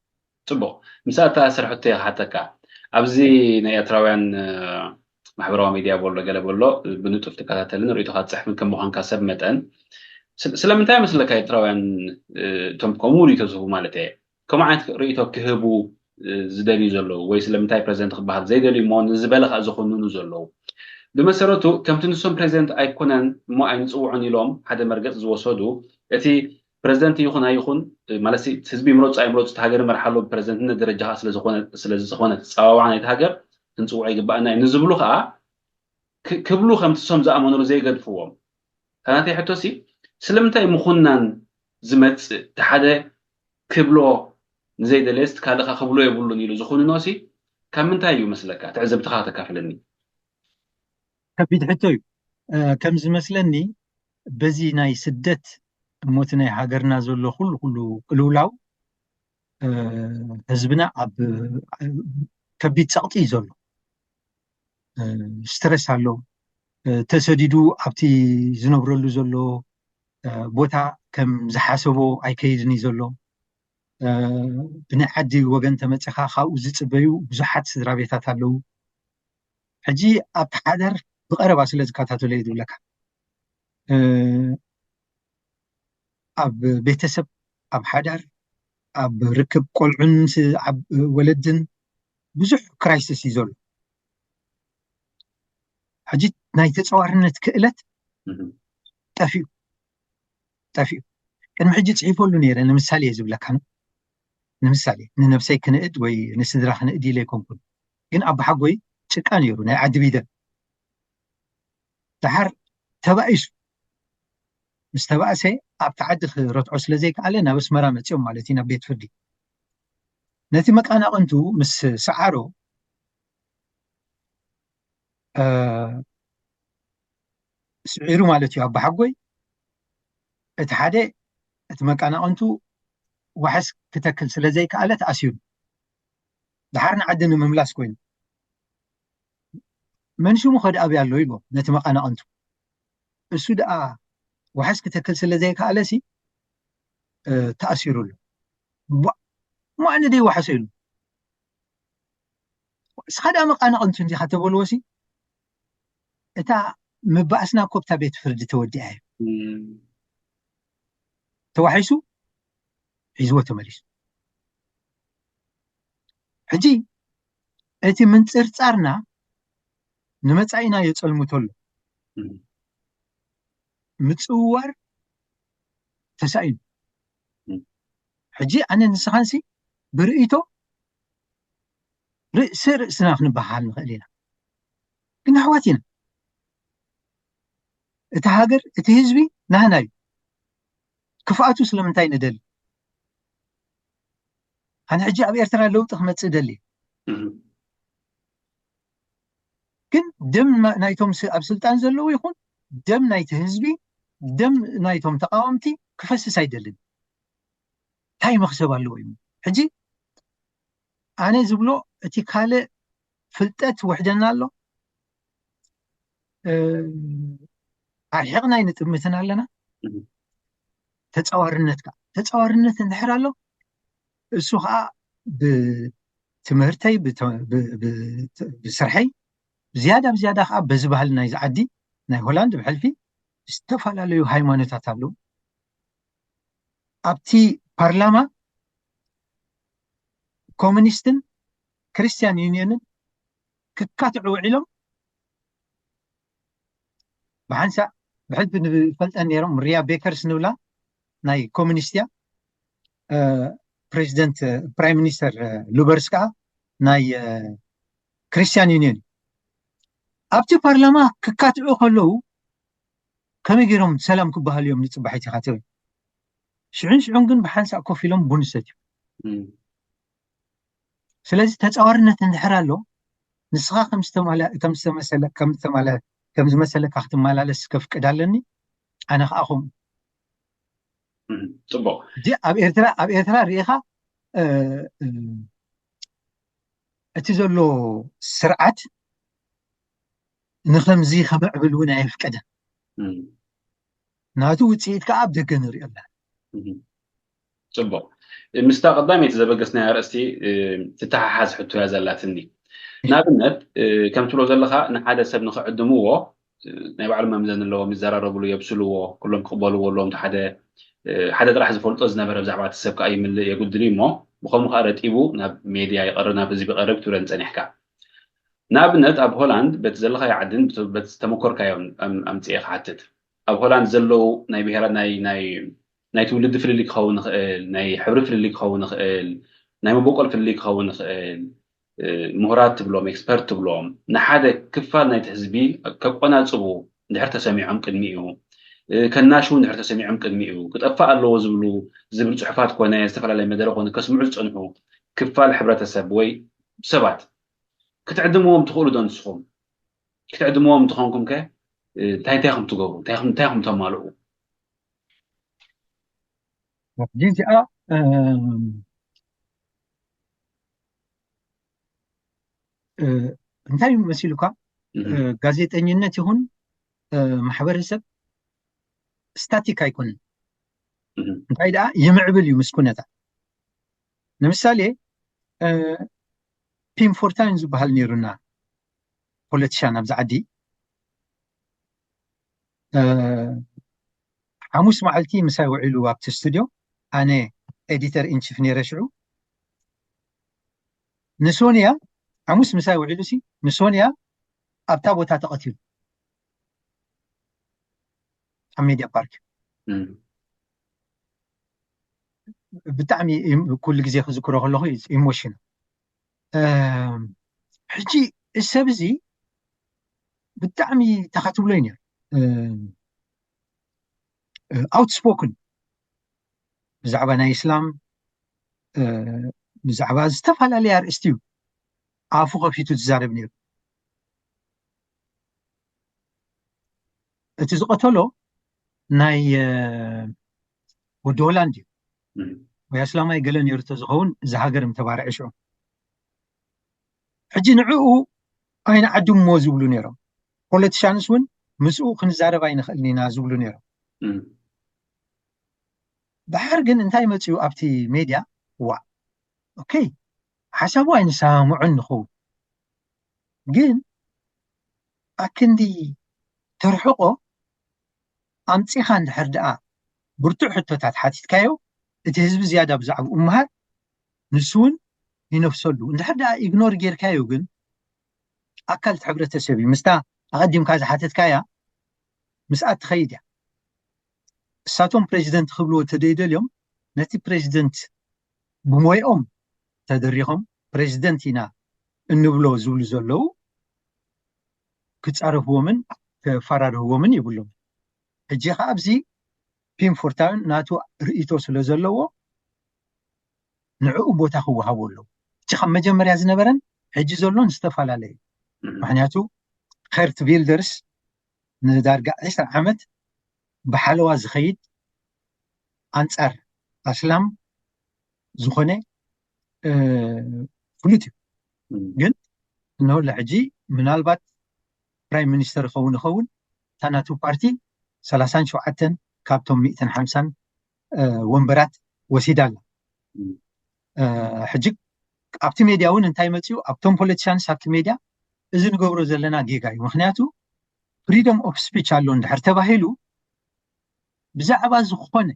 ፅቡቅ ምሳ እታ ስርሕቶ እየ ክሓተካ ኣብዚ ናይ ኤርትራውያን ማሕበራዊ ሚድያ በሎ ገለ በሎ ብንጡፍ ትከታተልን ርእይቶካ ትፅሕፍን ከም ምኳንካ ሰብ መጠን ስለምንታይ መስለካ ኤርትራውያን እቶም ከምኡ ርእይቶ ዝህቡ ማለት እየ ከምኡ ዓይነት ርእይቶ ክህቡ ዝደልዩ ዘለዉ ወይ ስለምንታይ ፕሬዚደንት ክበሃል ዘይደልዩ እሞ ንዝበለ ከዓ ዝኮንኑ ዘለዉ ብመሰረቱ ከምቲ ንሶም ፕሬዚደንት ኣይኮነን እሞ ኣይንፅውዖን ኢሎም ሓደ መርገፂ ዝወሰዱ እቲ ፕሬዚደንት ይኹን ኣይኹን ማለት ህዝቢ ይምረፁ ኣይምረፁ እቲ ሃገር ይመርሓ ኣሎ ብፕሬዚደንትነት ደረጃ ከዓ ስለዝኾነ ስለዝኾነ ተፀዋዋዓ ናይቲ ሃገር ክንፅውዖ ይግባኣና እዩ ንዝብሉ ከዓ ክብሉ ከምቲ ሶም ዝኣመኑሉ ዘይገድፍዎም ካናተይ ሕቶሲ ስለምንታይ ምኹናን ዝመፅእ እቲ ሓደ ክብሎ ንዘይደለየስ ካልእካ ክብሎ የብሉን ኢሉ ዝኹንኖሲ ካብ ምንታይ እዩ መስለካ ትዕዝብትኻ ተካፍለኒ ከቢድ ሕቶ እዩ ከም ዝመስለኒ በዚ ናይ ስደት እሞቲ ናይ ሃገርና ዘሎ ኩሉ ኩሉ ቅልውላው ህዝብና ኣብ ከቢድ ፀቕጢ እዩ ዘሎ ስትረስ ኣሎ ተሰዲዱ ኣብቲ ዝነብረሉ ዘሎ ቦታ ከም ዝሓሰቦ ኣይከይድን እዩ ዘሎ ብናይ ዓዲ ወገን ተመፅኻ ካብኡ ዝፅበዩ ብዙሓት ስድራ ቤታት ኣለዉ ሕጂ ኣብቲ ሓደር ብቀረባ ስለ ዝከታተሎ እዩ ዝብለካ ኣብ ቤተሰብ ኣብ ሓዳር ኣብ ርክብ ቆልዑን ወለድን ብዙሕ ክራይሲስ እዩ ዘሎ ሕጂ ናይ ተፀዋርነት ክእለት ጠፊኡ ጠፊኡ ቅድሚ ሕጂ ፅሒፈሉ ነይረ ንምሳሌ እየ ዝብለካ ንምሳሌ ንነብሰይ ክንእድ ወይ ንስድራ ክንእድ ኢለ ኣይኮንኩን ግን ኣባሓጎይ ጭቃ ነይሩ ናይ ዓዲ ቢደን ደሓር ተባኢሱ ምስ ተባእሰ ኣብቲ ዓዲ ክረትዖ ስለ ዘይከኣለ ናብ ኣስመራ መፂኦም ማለት እዩ ናብ ቤት ፍርዲ ነቲ መቃናቕንቱ ምስ ሰዓሮ ስዒሩ ማለት እዩ ኣባሓጎይ እቲ ሓደ እቲ መቃናቕንቱ ዋሕስ ክተክል ስለ ዘይከኣለ ተኣሲሩ ድሓር ንዓዲ ንምምላስ ኮይኑ መን ሽሙ ከድኣብ ኣሎ ኢልዎ ነቲ መቃናቕንቱ እሱ ደኣ ዋሕስ ክተክል ስለ ዘይከኣለ ሲ ተኣሲሩ ኣሎ እሞ ኣነ ደይ ዋሕሶ ኢሉ እስኻ ደኣ መቃናቕንቱ እንዲኻ ተበልዎ ሲ እታ ምባእስና እኮ ብታ ቤት ፍርዲ ተወዲኣ እዩ ተዋሒሱ ሒዝዎ ተመሊሱ ሕጂ እቲ ምንፅርፃርና ንመፃኢና የፀልምቶ ኣሎ ምፅውዋር ተሳኢኑ ሕጂ ኣነ ንስኻንሲ ብርእይቶ ርእሲ ርእስና ክንበሃል ንኽእል ኢና ግን ኣሕዋት ኢና እቲ ሃገር እቲ ህዝቢ ናህና እዩ ክፍኣቱ ስለምንታይ ንደሊ ኣነ ሕጂ ኣብ ኤርትራ ለውጢ ክመፅእ ደሊ፣ ግን ደም ናይቶም ኣብ ስልጣን ዘለዉ ይኹን ደም ናይቲ ህዝቢ፣ ደም ናይቶም ተቃወምቲ ክፈስስ ኣይደልን። እንታይ መክሰብ ኣለዎ እዩ? ሕጂ ኣነ ዝብሎ፣ እቲ ካልእ ፍልጠት ውሕደና ኣሎ፣ ኣርሒቕና ኣይንጥምትን ኣለና። ተፃዋርነት ከዓ፣ ተፃዋርነት እንድሕር ኣሎ፣ እሱ ከዓ ብትምህርተይ፣ ብስርሐይ፣ ዝያዳ ብዝያዳ ከዓ በዚ ባህሊ ናይዚ ዓዲ፣ ናይ ሆላንድ ብሕልፊ ዝተፈላለዩ ሃይማኖታት ኣለዉ። ኣብቲ ፓርላማ ኮሙኒስትን ክርስቲያን ዩኒየንን ክካትዑ ውዒሎም፣ ብሓንሳእ ብሕልፊ ንፈልጠን ነይሮም። ሪያ ቤከርስ ንብላ ናይ ኮሙኒስት እያ፣ ፕሬዚደንት፣ ፕራይም ሚኒስተር ሉበርስ ከዓ ናይ ክርስቲያን ዩኒየን እዩ። ኣብቲ ፓርላማ ክካትዑ ከለዉ ከመይ ገይሮም ሰላም ክበሃሉ እዮም ንፅባሒት ኢኻ ትብል። ሽዑን ሽዑን ግን ብሓንሳእ ኮፍ ኢሎም ቡን ይሰትዩ። ስለዚ ተፃዋርነት እንድሕር ኣሎ፣ ንስኻ ከም ዝመሰለካ ክትመላለስ ከፍቅድ ኣለኒ። ኣነ ከዓ ከምኡ። ፅቡቅ። ኣብ ኤርትራ፣ ኣብ ኤርትራ ርኢኻ እቲ ዘሎ ስርዓት ንከምዚ ከምዕብል እውን ኣየፍቀደን። ናቱ ውፅኢት ከዓ ኣብ ደገ ንሪኦ ኣለና። ፅቡቅ። ምስታ ቀዳመይቲ ዘበገስናያ ኣርእስቲ ትተሓሓዝ ሕቶ እያ ዘላትኒ። ንኣብነት ከም ትብሎ ዘለካ፣ ንሓደ ሰብ ንክዕድምዎ ናይ ባዕሉ መምዘኒ ኣለዎም፣ ይዘራረብሉ፣ የብስልዎ፣ ኩሎም ክቕበልዎ ኣለዎም። ሓደ ሓደ ጥራሕ ዝፈልጦ ዝነበረ ብዛዕባ እቲ ሰብ ከዓ ይምልእ የጉድል እዩ እሞ፣ ብኸምኡ ከዓ ረጢቡ ናብ ሜድያ ይቐርብ፣ ናብ ህዝቢ ይቐርብ ትብለን ፀኒሕካ። ንኣብነት ኣብ ሆላንድ በቲ ዘለኻዮ ዓድን በቲ ዝተመኮርካዮን ኣምፅኤ ክሓትት። ኣብ ሆላንድ ዘለዉ ናይ ብሄራት ናይ ናይ ናይ ትውልዲ ፍልልይ ክኸውን ይኽእል፣ ናይ ሕብሪ ፍልልይ ክኸውን ይኽእል፣ ናይ መበቆል ፍልልይ ክኸውን ይኽእል፣ ምሁራት ትብሎም፣ ኤክስፐርት ትብሎም፣ ንሓደ ክፋል ናይቲ ህዝቢ ከቆናፅቡ እንድሕር ተሰሚዖም ቅድሚኡ፣ ከናሽው እንድሕር ተሰሚዖም ቅድሚኡ፣ ክጠፍእ ኣለዎ ዝብሉ ዝብል ፅሑፋት ኮነ ዝተፈላለየ መደረ ኮነ ከስምዑ ዝፀንሑ ክፋል ሕብረተሰብ ወይ ሰባት ክትዕድምዎም ትኽእሉ ዶ ንስኹም? ክትዕድምዎም እንትኾንኩም ከ እንታይ እንታይ ኢኹም ትገብሩ? እንታይ ኢኹም እንታይ ኢኹም ተማልኡ? ሕጂ እዚኣ እንታይ መሲሉካ? ጋዜጠኝነት ይኹን ማሕበረሰብ ስታቲክ ኣይኮነን። እንታይ ደኣ ይምዕብል እዩ ምስ ኩነታት። ንምሳሌ ፒም ፎርታይን ዝበሃል ነይሩና ፖለቲሻን ኣብዚ ዓዲ። ሓሙስ መዓልቲ ምሳይ ውዒሉ ኣብቲ ስቱድዮ፣ ኣነ ኤዲተር ኢንቺፍ ነይረ ሽዑ። ንሶንያ ሓሙስ ምሳይ ውዒሉ ሲ ንሶንያ ኣብታ ቦታ ተቐቲሉ ኣብ ሜድያ ፓርክ። ብጣዕሚ ኩሉ ግዜ ክዝክሮ ከለኹ ኢሞሽናል። ሕጂ እዚ ሰብ እዚ ብጣዕሚ ተኻትብሎ እዩ ነይሩ። ኣውትስፖክን ብዛዕባ ናይ እስላም፣ ብዛዕባ ዝተፈላለየ ኣርእስቲ እዩ ኣፉ ከፊቱ ዝዛረብ ነይሩ። እቲ ዝቐተሎ ናይ ወዲ ሆላንድ እዩ። ወይ ኣስላማይ ገለ ነይሩ ተዝኸውን እዚ ሃገር ምተባርዐ ሽዑ። ሕጂ ንዕኡ ኣይንዓድምዎ ዝብሉ ነይሮም። ፖለቲሻንስ እውን ምስኡ ክንዛረብ ኣይንኽእልን ኢና ዝብሉ ነይሮም። ድሓር ግን እንታይ መፅኡ ኣብቲ ሜድያ? ዋ ኦኬ፣ ሓሳቡ ኣይንሰማምዖን ንኸውን፣ ግን ኣክንዲ ተርሕቆ ኣምፂኻ እንድሕር ደኣ ብርቱዕ ሕቶታት ሓቲትካዮ፣ እቲ ህዝቢ ዝያዳ ብዛዕባኡ ምሃር፣ ንሱ እውን ይነፍሰሉ። እንድሕር ደኣ ኢግኖር ጌርካዮ ግን ኣካል እቲ ሕብረተሰብ እዩ። ምስታ ኣቐዲምካ ዝሓተትካያ ምስኣ ትኸይድ እያ። እሳቶም ፕሬዚደንት ክብልዎ ተደይደልዮም ነቲ ፕሬዚደንት ብሞይኦም ተደሪኾም ፕሬዚደንት ኢና እንብሎ ዝብሉ ዘለዉ ክፃረፍዎምን ከፈራርህዎምን የብሎም። ሕጂ ከዓ ኣብዚ ፒም ፎርታይን ናቱ ርእይቶ ስለ ዘለዎ ንዕኡ ቦታ ክወሃቦ ኣለዎ። እቲ ካብ መጀመርያ ዝነበረን ሕጂ ዘሎን ዝተፈላለየ እዩ። ምኽንያቱ ከርት ቪልደርስ ንዳርጋ ዕስራ ዓመት ብሓለዋ ዝኸይድ ኣንጻር ኣስላም ዝኾነ ፍሉጥ እዩ። ግን እነሆ ሕጂ ምናልባት ፕራይም ሚኒስተር ይኸውን ይኸውን እታ ናቱ ፓርቲ ሰላሳን ሸውዓተን ካብቶም ሚእትን ሓምሳን ወንበራት ወሲዳ ኣላ። ሕጂ ኣብቲ ሜድያ እውን እንታይ መፅኡ ኣብቶም ፖለቲሻንስ ኣብቲ ሜድያ እዚ ንገብሮ ዘለና ጌጋ እዩ። ምክንያቱ ፍሪደም ኦፍ ስፒች ኣሎ እንድሕር ተባሂሉ ብዛዕባ ዝኾነ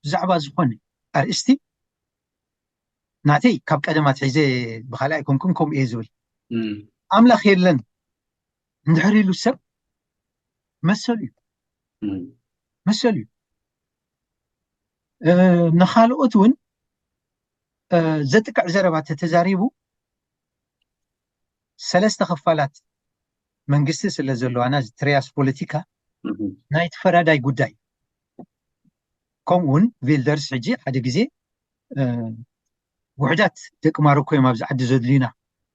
ብዛዕባ ዝኾነ ኣርእስቲ ናተይ ካብ ቀደም ኣትሒዘ ብካልኣይ ኮንኩን ከምኡ እየ ዝብል። ኣምላኽ የለን እንድሕር ኢሉ ሰብ መሰሉ እዩ መሰሉ እዩ። ንካልኦት እውን ዘጥቅዕ ዘረባ ተተዛሪቡ ሰለስተ ክፋላት መንግስቲ ስለ ዘለዋና ትሪያስ ፖለቲካ ናይ ተፈራዳይ ጉዳይ ከምኡ እውን ቪልደርስ ሕጂ ሓደ ግዜ ውሕዳት ደቂ ማሮኮ እዮም ኣብዚ ዓዲ ዘድልዩና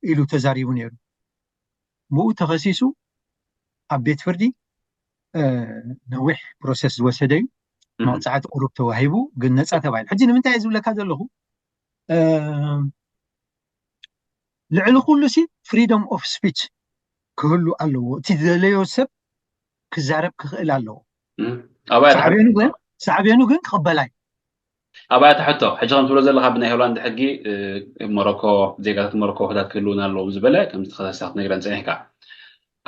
ኢሉ ተዛሪቡ ነይሩ። ብኡ ተኸሲሱ ኣብ ቤት ፍርዲ ነዊሕ ፕሮሰስ ዝወሰደ እዩ። መቕፃዕቲ ቁሩብ ተዋሂቡ ግን ነፃ ተባሂሉ። ሕጂ ንምንታይ እየ ዝብለካ ዘለኹ ልዕሊ ኩሉ ሲ ፍሪደም ኦፍ ስፒች ክህሉ ኣለዎ። እቲ ዝደለዮ ሰብ ክዛረብ ክኽእል ኣለዎ። ሳዕቤኑ ግን ሳዕቤኑ ግን ክቕበላ እዩ። ኣብያ ትሕቶ ሕጂ ከም ትብሎ ዘለካ ብናይ ሆላንድ ሕጊ ሞሮኮ ዜጋታት ሞሮኮ ውሕዳት ክህልውን ኣለዎም ዝበለ ከምዚ ተኸሳሲ ክትነግረን ፀኒሕካ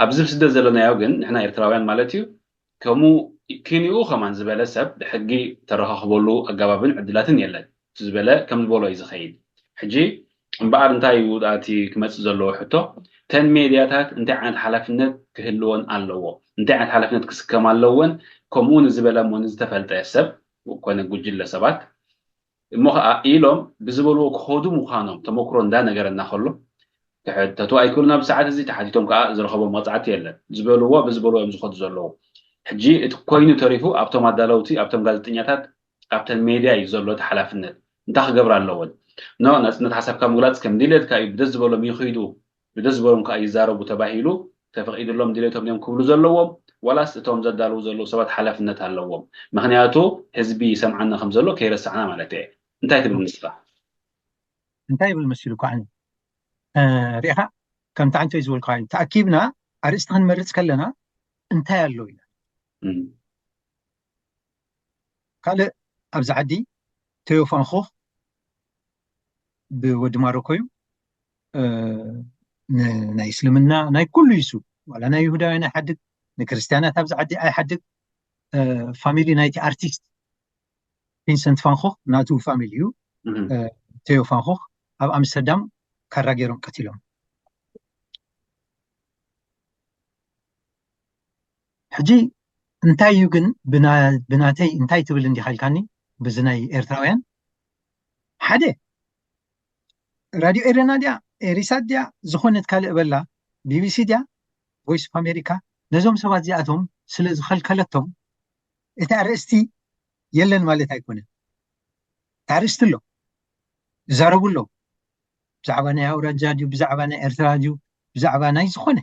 ኣብዚ ስደት ዘለናዮ ግን ንሕና ኤርትራውያን ማለት እዩ ከምኡ ኪንኡ ከማን ዝበለ ሰብ ብሕጊ ተረኻኽበሉ ኣገባብን ዕድላትን የለን ዝበለ ከም ዝበሎ እዩ ዝኸይድ። ሕጂ እምበኣር እንታይ እዩ እቲ ክመፅእ ዘለዎ ሕቶ? እተን ሜድያታት እንታይ ዓይነት ሓላፍነት ክህልወን ኣለዎ? እንታይ ዓይነት ሓላፍነት ክስከማ ኣለወን? ከምኡ ንዝበለ እሞ ንዝተፈልጠ ሰብ ኮነ ጉጅለ ሰባት እሞ ከዓ ኢሎም ብዝበልዎ ክኸዱ ምዃኖም ተመክሮ እንዳነገረና ከሎ ተቱ ኣይክእሉን ኣብዚ ሰዓት እዚ ተሓቲቶም ከዓ ዝረኸቦም መቕፃዕቲ የለን ዝበልዎ ብዝበልዎ እዮም ዝኸዱ ዘለዉ። ሕጂ እቲ ኮይኑ ተሪፉ ኣብቶም ኣዳለውቲ ኣብቶም ጋዜጠኛታት ኣብተን ሜድያ እዩ ዘሎ እቲ ሓላፍነት እንታይ ክገብራ ኣለወን? ኖ ናፅነት ሓሳብካ ምግላፅ ከም ድሌትካ እዩ ብደስ ዝበሎም ይኽይዱ ብደስ ዝበሎም ከዓ ይዛረቡ ተባሂሉ ተፈቒድሎም ድሌቶም እዮም ክብሉ ዘለዎም ዋላስ እቶም ዘዳልዉ ዘለዉ ሰባት ሓላፍነት ኣለዎም? ምክንያቱ ህዝቢ ይሰምዓና ከም ዘሎ ከይረሳዕና ማለት እየ። እንታይ ትብል ንስኻ? እንታይ ይብል መሲሉ ከዓ ሪኢኻ ከምቲ ዓንቶ ዝበልካ እዩ ተኣኪብና ኣርእስቲ ክንመርፅ ከለና እንታይ ኣሎ ኢና ካልእ ኣብዚ ዓዲ ቴዮ ፋንኮክ ብወዲ ማሮኮ እዩ ናይ እስልምና ናይ ኩሉ ይሱ ዋላ ናይ ይሁዳውያን ኣይሓድግ ንክርስትያናት ኣብዚ ዓዲ ኣይሓድግ ፋሚሊ ናይቲ ኣርቲስት ቪንሰንት ፋንኮክ ናቱ ፋሚሊ እዩ ቴዮ ፋንኮክ ኣብ ኣምስተርዳም ካራ ገይሮም ቀቲሎም ሕጂ እንታይ እዩ ግን ብናተይ እንታይ ትብል እንዲኻ ኢልካኒ ብዚ ናይ ኤርትራውያን ሓደ ራድዮ ኤረና ድያ ኤሪሳት ድያ ዝኾነት ካልእ በላ ቢቢሲ ድያ ቮይስ ኦፍ ኣሜሪካ ነዞም ሰባት እዚኣቶም ስለ ዝኸልከለቶም እቲ ኣርእስቲ የለን ማለት ኣይኮነን ኣርእስቲ ኣሎ ይዛረቡ ኣለዉ ብዛዕባ ናይ ኣውራጃ ድዩ ብዛዕባ ናይ ኤርትራ ድዩ ብዛዕባ ናይ ዝኾነ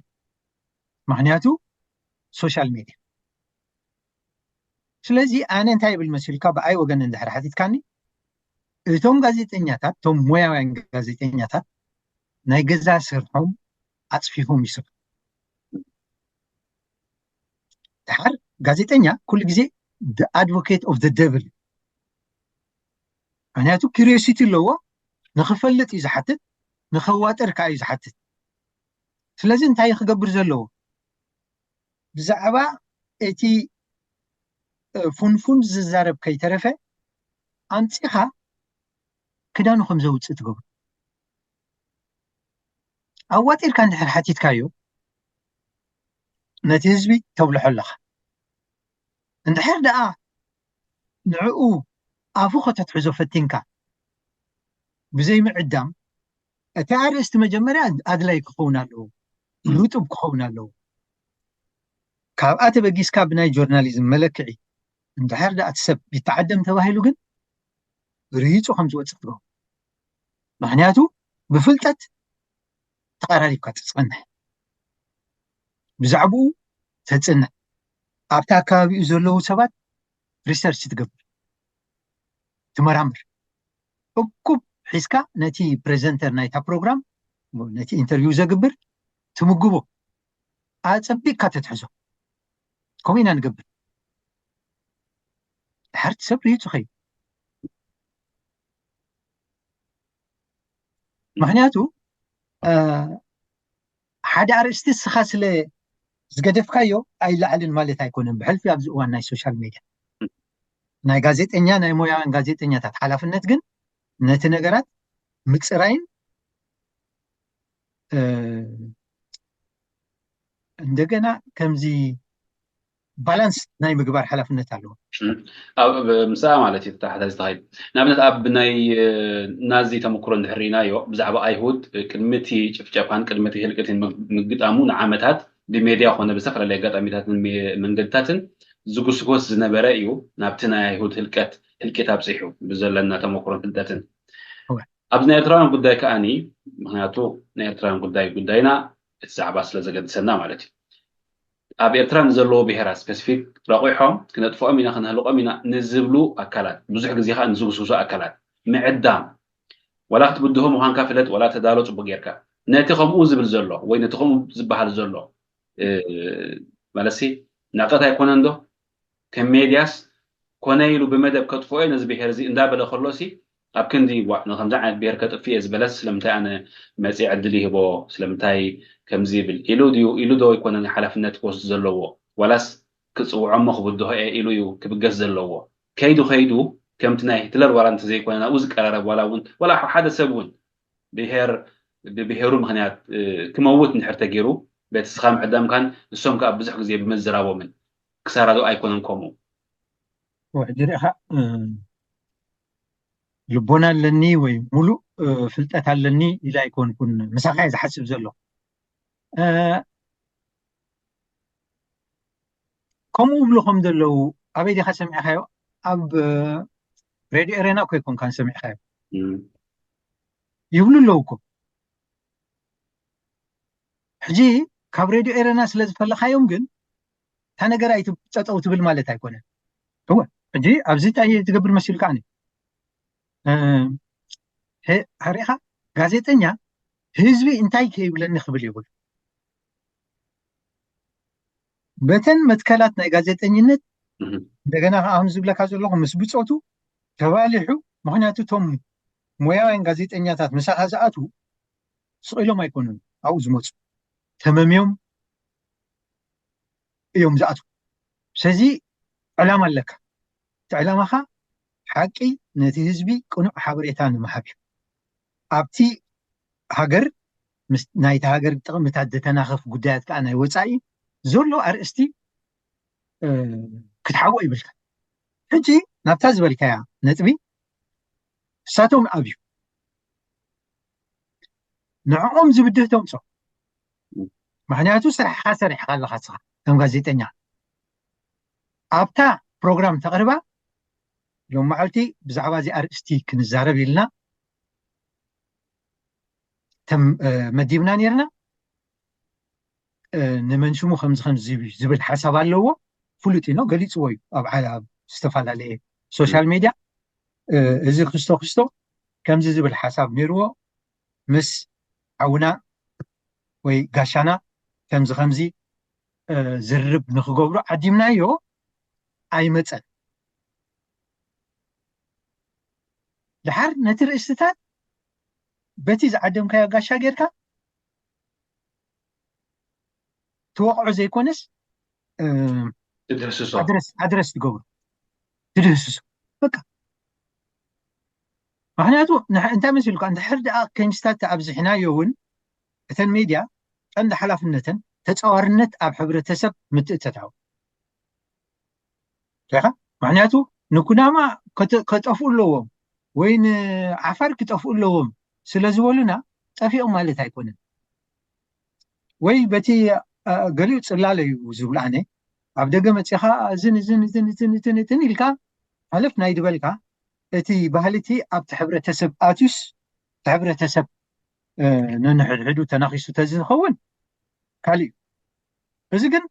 ምክንያቱ ሶሻል ሜድያ ስለዚ ኣነ እንታይ ይብል መሲልካ ብኣይ ወገን እንድሕር ሓቲትካኒ እቶም ጋዜጠኛታት እቶም ሞያውያን ጋዜጠኛታት ናይ ገዛ ስርሖም ኣፅፊፎም ይስርሑ ድሓር ጋዜጠኛ ኩሉ ግዜ the advocate of the devil ምክንያቱ curiosity ኣለዎ ንክፈልጥ እዩ ዝሓትት ንከዋጥር ከዓ እዩ ዝሓትት ስለዚ እንታይ ክገብር ዘለዎ ብዛዕባ እቲ ፉንፉን ዝዛረብ ከይተረፈ ኣምፂኻ ክዳኑ ከም ዘውፅእ ትገብሩ ኣዋጢርካ እንድሕር ሓቲትካዮ ነቲ ህዝቢ ተብልሖ ኣለኻ እንድሕር ደኣ ንዕኡ ኣፉ ከተትሕዞ ፈቲንካ ብዘይ ምዕዳም እቲ ኣርእስቲ መጀመርያ ኣድላይ ክኸውን ኣለዎ ርጡብ ክኸውን ኣለዎ ካብኣ ተበጊስካ ብናይ ጆርናሊዝም መለክዒ እንድሕር ደኣ እቲ ሰብ ይተዓደም ተባሂሉ ግን ርሂፁ ከም ዝወፅእ ትገብሩ ምክንያቱ ብፍልጠት ተቐራሪብካ ትፀንሕ፣ ብዛዕባኡ ተፅንዕ፣ ኣብቲ ኣከባቢኡ ዘለዉ ሰባት ሪሰርች ትገብር፣ ትመራምር፣ እኩብ ሒዝካ ነቲ ፕሬዘንተር ናይታ ፕሮግራም፣ ነቲ ኢንተርቪው ዘግብር ትምግቦ፣ ኣፀቢቕካ ተትሕዞ። ከምኡ ኢና ንገብር። ድሓርቲ ሰብ ርሂፁ ኸዩ ምክንያቱ ሓደ ኣርእስቲ ስኻ ስለ ዝገደፍካዮ ኣይላዕልን ማለት ኣይኮነን። ብሕልፊ ኣብዚ እዋን ናይ ሶሻል ሜድያ ናይ ጋዜጠኛ ናይ ሞያውያን ጋዜጠኛታት ሓላፍነት ግን ነቲ ነገራት ምፅራይን እንደገና ከምዚ ባላንስ ናይ ምግባር ሓላፍነት ኣለዎ። ኣብ ምስኣ ማለት እዩ ተታሓታዚ ተኻይድ ንኣብነት ኣብ ናይ ናዚ ተመክሮ እንድሕር ርኢናዮ ብዛዕባ ኣይሁድ ቅድሚ እቲ ጭፍጨፋን ቅድሚ እቲ ህልቅትን ምግጣሙ ንዓመታት ብሜድያ ኮነ ብዝተፈላለየ ኣጋጣሚታትን መንገድታትን ዝጉስጎስ ዝነበረ እዩ። ናብቲ ናይ ኣይሁድ ህልቀት ህልቂት ኣብፂሑ ብዘለና ተመክሮን ፍልጠትን ኣብዚ ናይ ኤርትራውያን ጉዳይ ከዓኒ ምክንያቱ ናይ ኤርትራውያን ጉዳይ ጉዳይና እቲ ዛዕባ ስለ ዘገድሰና ማለት እዩ። ኣብ ኤርትራ ንዘለዉ ብሄራት ስፔሲፊክ ረቑሖም ክነጥፍኦም ኢና ክነህልቆም ኢና ንዝብሉ ኣካላት ብዙሕ ግዜ ከዓ ንዝጉስጉሱ ኣካላት ምዕዳም ዋላ ክትብድሆ ምዃንካ ፍለጥ ዋላ ተዳሎ ፅቡቅ ጌርካ ነቲ ከምኡ ዝብል ዘሎ ወይ ነቲ ከምኡ ዝበሃል ዘሎ ማለትሲ ንዕቀት ኣይኮነን ዶ ከም ሜድያስ ኮነ ኢሉ ብመደብ ከጥፍኦ ነዚ ብሄር እዚ እንዳበለ ከሎ ሲ ኣብ ክንዲ ዋዕ ንከምዚ ዓይነት ብሄር ከጥፍእ እየ ዝበለስ ስለምንታይ ኣነ መፅእ ዕድል ይህቦ ስለምንታይ ከምዚ ይብል ኢሉ ድዩ ኢሉ ዶ ኣይኮነን ሓላፍነት ክወስድ ዘለዎ ዋላስ ክፅውዖ እሞ ክብድሆ እየ ኢሉ እዩ ክብገስ ዘለዎ ከይዱ ከይዱ ከምቲ ናይ ሂትለር ዋላ እንተዘይኮነ ናብኡ ዝቀራረብ ዋላ እውን ዋላ ሓደ ሰብ እውን ብሄር ብብሄሩ ምክንያት ክመውት እንድሕር ተገይሩ በቲ ስኻ ምዕዳምካን ንሶም ከዓ ብዙሕ ግዜ ብምዝራቦምን ክሳራ ዶ ኣይኮነን ከምኡ ሕጂ ሪኢኻ ልቦና ኣለኒ ወይ ሙሉእ ፍልጠት ኣለኒ ኢለ ኣይኮንኩን ምሳኻ እየ ዝሓስብ ዘሎ ከምኡ ይብሉ ከም ዘለዉ ኣበይ ዲኻ ሰሚዕኻዮ ኣብ ሬድዮ ኤሬና እኮ ይኮንካን ሰሚዕኻዮ ይብሉ ኣለዉ እኮ ሕጂ ካብ ሬድዮ ኤረና ስለ ዝፈለኻዮም ግን እታ ነገር ኣይትፀጠው ትብል ማለት ኣይኮነን እወ ሕጂ ኣብዚ እንታይ ትገብር መሲሉ ከዓኒ ሪኢኻ ጋዜጠኛ ህዝቢ እንታይ ከይብለኒ ክብል ይብሉ በተን መትከላት ናይ ጋዜጠኝነት እንደገና ከዓ ዝብለካ ዘለኹ ምስ ብፆቱ ተባሊሑ ምክንያቱ እቶም ሞያውያን ጋዜጠኛታት ምሳኻ ዝኣትዉ ስቕ ኢሎም ኣይኮኑን ኣብኡ ዝመፁ ተመምዮም እዮም ዝኣትዉ ስለዚ ዕላማ ኣለካ እቲ ዕላማኻ ሓቂ ነቲ ህዝቢ ቅኑዕ ሓበሬታ ንምሃብ እዩ ኣብቲ ሃገር ናይቲ ሃገር ጥቕምታት ዘተናኸፍ ጉዳያት ከዓ ናይ ወፃኢ ዘሎ ኣርእስቲ ክትሓዎ ይብልካ ሕጂ ናብታ ዝበልካያ ነጥቢ እሳቶም ኣብዩ ንዕኦም ዝብድህ ተምፅኦ ምክንያቱ ስራሕካ ሰሪሕካ ኣለካ ስኻ ከም ጋዜጠኛ ኣብታ ፕሮግራም ተቕርባ ሎም መዓልቲ ብዛዕባ እዚ ኣርእስቲ ክንዛረብ ኢልና መዲብና ነርና ንመን ሽሙ ከምዚ ከምዚ ዝብል ሓሳብ ኣለዎ ፍሉጥ ኢኖ ገሊፅዎ እዩ ኣብ ዝተፈላለዩ ሶሻል ሜድያ እዚ ክስቶ ክስቶ ከምዚ ዝብል ሓሳብ ነይርዎ ምስ ዓውና ወይ ጋሻና ከምዚ ከምዚ ዝርብ ንክገብሩ ዓዲምናዮ ኣይመፀን ድሓር ነቲ ርእስትታት በቲ ዝዓደምካዮ ጋሻ ጌርካ ትወቕዖ ዘይኮነስ ትድህስሶ ኣድረስ ትገብሩ ትድህስሶ በቃ ምክንያቱ እንታይ መሲልካ እንድሕር ደኣ ከንስታት ኣብዝሕናዮ እውን እተን ሜድያ ቀንዲ ሓላፍነተን ተፃዋርነት ኣብ ሕብረተሰብ ምትእተታው ሪኻ ምክንያቱ ንኩናማ ከጠፍኡ ኣለዎም ወይ ንዓፋር ክጠፍኡ ኣለዎም ስለ ዝበሉና ጠፊኦም ማለት ኣይኮነን ወይ በቲ ገሊኡ ፅላለ እዩ ዝብሉ ኣነ ኣብ ደገ መፅኻ እዝን እዝን እዝን እዝን እዝን እዝን ኢልካ ሓለፍ ናይ ድበልካ እቲ ባህልቲ ኣብቲ ሕብረተሰብ ኣትዩስ እቲ ሕብረተሰብ ነንሕድሕዱ ተናኺሱ ተዝኸውን ካልእ እዩ። እዚ ግን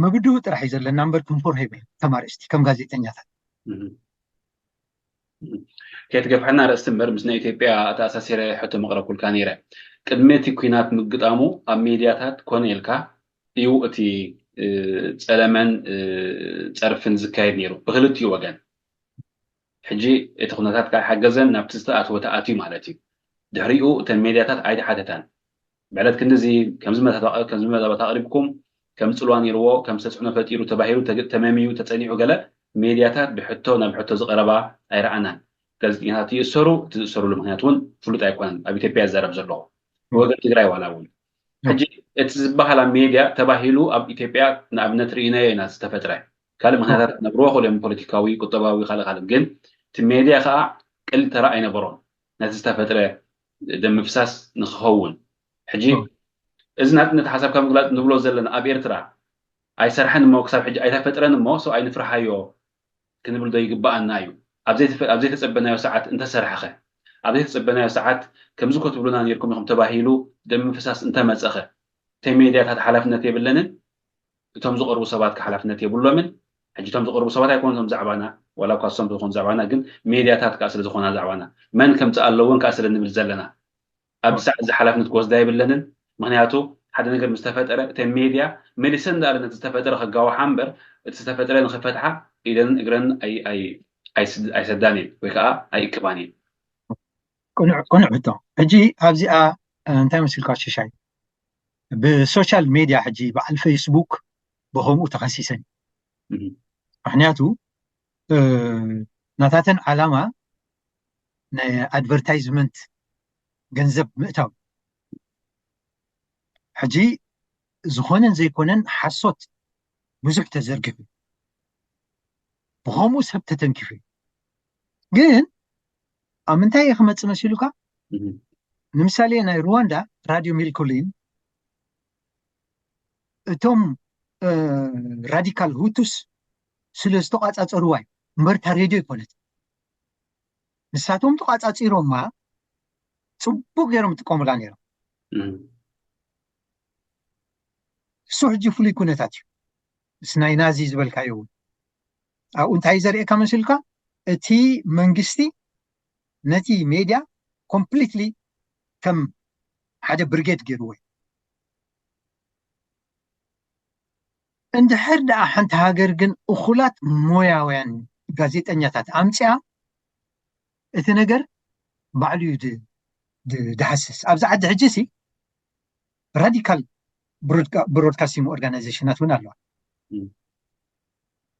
ምብድሁ ጥራሕ እዩ ዘለና እምበር ክንፈርሆ የብልና ከም ኣርእስቲ ከም ጋዜጠኛታት። ከይትገፍሐና ርእስቲ እምበር ምስ ናይ ኢትዮጵያ ተኣሳሲረ ሕቶ መቕረብኩልካ ነይረ። ቅድሚ እቲ ኲናት ምግጣሙ ኣብ ሜድያታት ኮነ ኢልካ እዩ እቲ ጸለመን ጸርፍን ዝካየድ ነይሩ ብክልቲኡ ወገን። ሕጂ እቲ ኩነታት ከዓ ሓገዘን ናብቲ ዝተኣትወ ተኣትዩ ማለት እዩ። ድሕሪኡ እተን ሜድያታት ኣይተሓተታን። ብዕለት ክንድዚ ከምዚ መታወቂ ኣቕሪብኩም ከም ፅልዋ ነይርዎ ከም ዝተፅዕኖ ፈጢሩ ተባሂሉ ተመሚዩ ተፀኒዑ ገለ ሜድያታት ብሕቶ ናብ ሕቶ ዝቐረባ ኣይረኣናን። ጋዜጠኛታት ይእሰሩ፣ እቲ ዝእሰሩሉ ምክንያት እውን ፍሉጥ ኣይኮነን። ኣብ ኢትዮጵያ ይዛረብ ዘለኹ ብወገን ትግራይ ዋላ እውን ሕጂ እቲ ዝበሃል ኣብ ሜድያ ተባሂሉ ኣብ ኢትዮጵያ ንኣብነት ርኢናዮ ኢና ዝተፈጥረ ካልእ ምክንያታት ነብርዎ ክእሉ እዮም ፖለቲካዊ ቁጠባዊ ካልእ ካልእ ግን እቲ ሜድያ ከዓ ቀሊል ተራ ኣይነበሮን ነቲ ዝተፈጥረ ደም ምፍሳስ ንክኸውን ሕጂ እዚ ናፅነት ሓሳብካ ምግላፅ ንብሎ ዘለና ኣብ ኤርትራ ኣይሰርሐን እሞ ክሳብ ሕጂ ኣይተፈጥረን እሞ ሰው ኣይንፍርሃዮ ክንብል ዶ ይግባኣና እዩ ኣብ ዘይተፀበናዮ ሰዓት እንተሰርሐኸ ኣብ ዘይተፀበናዮ ሰዓት ከምዚ ኮ ትብሉና ነርኩም ኢኹም ተባሂሉ ደም ምፍሳስ እንተመፀኸ እተን ሜድያታት ሓላፍነት የብለንን እቶም ዝቐርቡ ሰባት ሓላፍነት የብሎምን ሕጂ እቶም ዝቐርቡ ሰባት ኣይኮኑ ቶም ዛዕባና ዋላ እኳ እሶም ዝኾኑ ዛዕባና ግን ሜድያታት ከዓ ስለ ዝኾና ዛዕባና መን ከምፅእ ኣለዎን ከዓ ስለ ንብል ዘለና ኣብዚ ሰዓት እዚ ሓላፍነት ክወስዳ የብለንን ምክንያቱ ሓደ ነገር ምስ ተፈጠረ እተን ሜድያ መሊሰን ዳኣ ነቲ ዝተፈጠረ ከጋውሓ እምበር እቲ ዝተፈጠረ ንክፈትሓ ኢደንን እግረን ኣይሰዳን እየን ወይ ከዓ ኣይእቅባን እየን ቅኑዕ ሕቶ ሕጂ ኣብዚኣ እንታይ መሲልካ ሽሻይ ብሶሻል ሜድያ ሕጂ በዓል ፌስቡክ ብከምኡ ተኸሲሰን ምክንያቱ ናታተን ዓላማ ናይ ኣድቨርታይዝመንት ገንዘብ ምእታው ሕጂ ዝኾነን ዘይኮነን ሓሶት ብዙሕ ተዘርግሑ ብኸምኡ ሰብ ተተንኪፉ ግን ኣብ ምንታይ እየ ክመፅእ መሲሉካ ንምሳሌ ናይ ሩዋንዳ ራድዮ ሚልኮሊን እቶም ራዲካል ሁቱስ ስለ ዝተቋፃፀርዋ እዩ እምበርታ ሬድዮ ይኮነት ንሳቶም ተቋፃፂሮማ ፅቡቅ ገይሮም ይጥቀሙላ ነይሮም እሱ ሕጂ ፍሉይ ኩነታት እዩ ምስ ናይ ናዚ ዝበልካዮ እውን ኣብኡ እንታይ ዘርእየካ መሲልካ እቲ መንግስቲ ነቲ ሜድያ ኮምፕሊትሊ ከም ሓደ ብርጌድ ገይርዎ እዩ እንድሕር ደኣ ሓንቲ ሃገር ግን እኹላት ሞያውያን ጋዜጠኛታት ኣምፅኣ እቲ ነገር ባዕሉ እዩ ድሃስስ ኣብዚ ዓዲ ሕጂ ሲ ራዲካል ብሮድካስቲንግ ኦርጋናይዜሽናት እውን ኣለዋ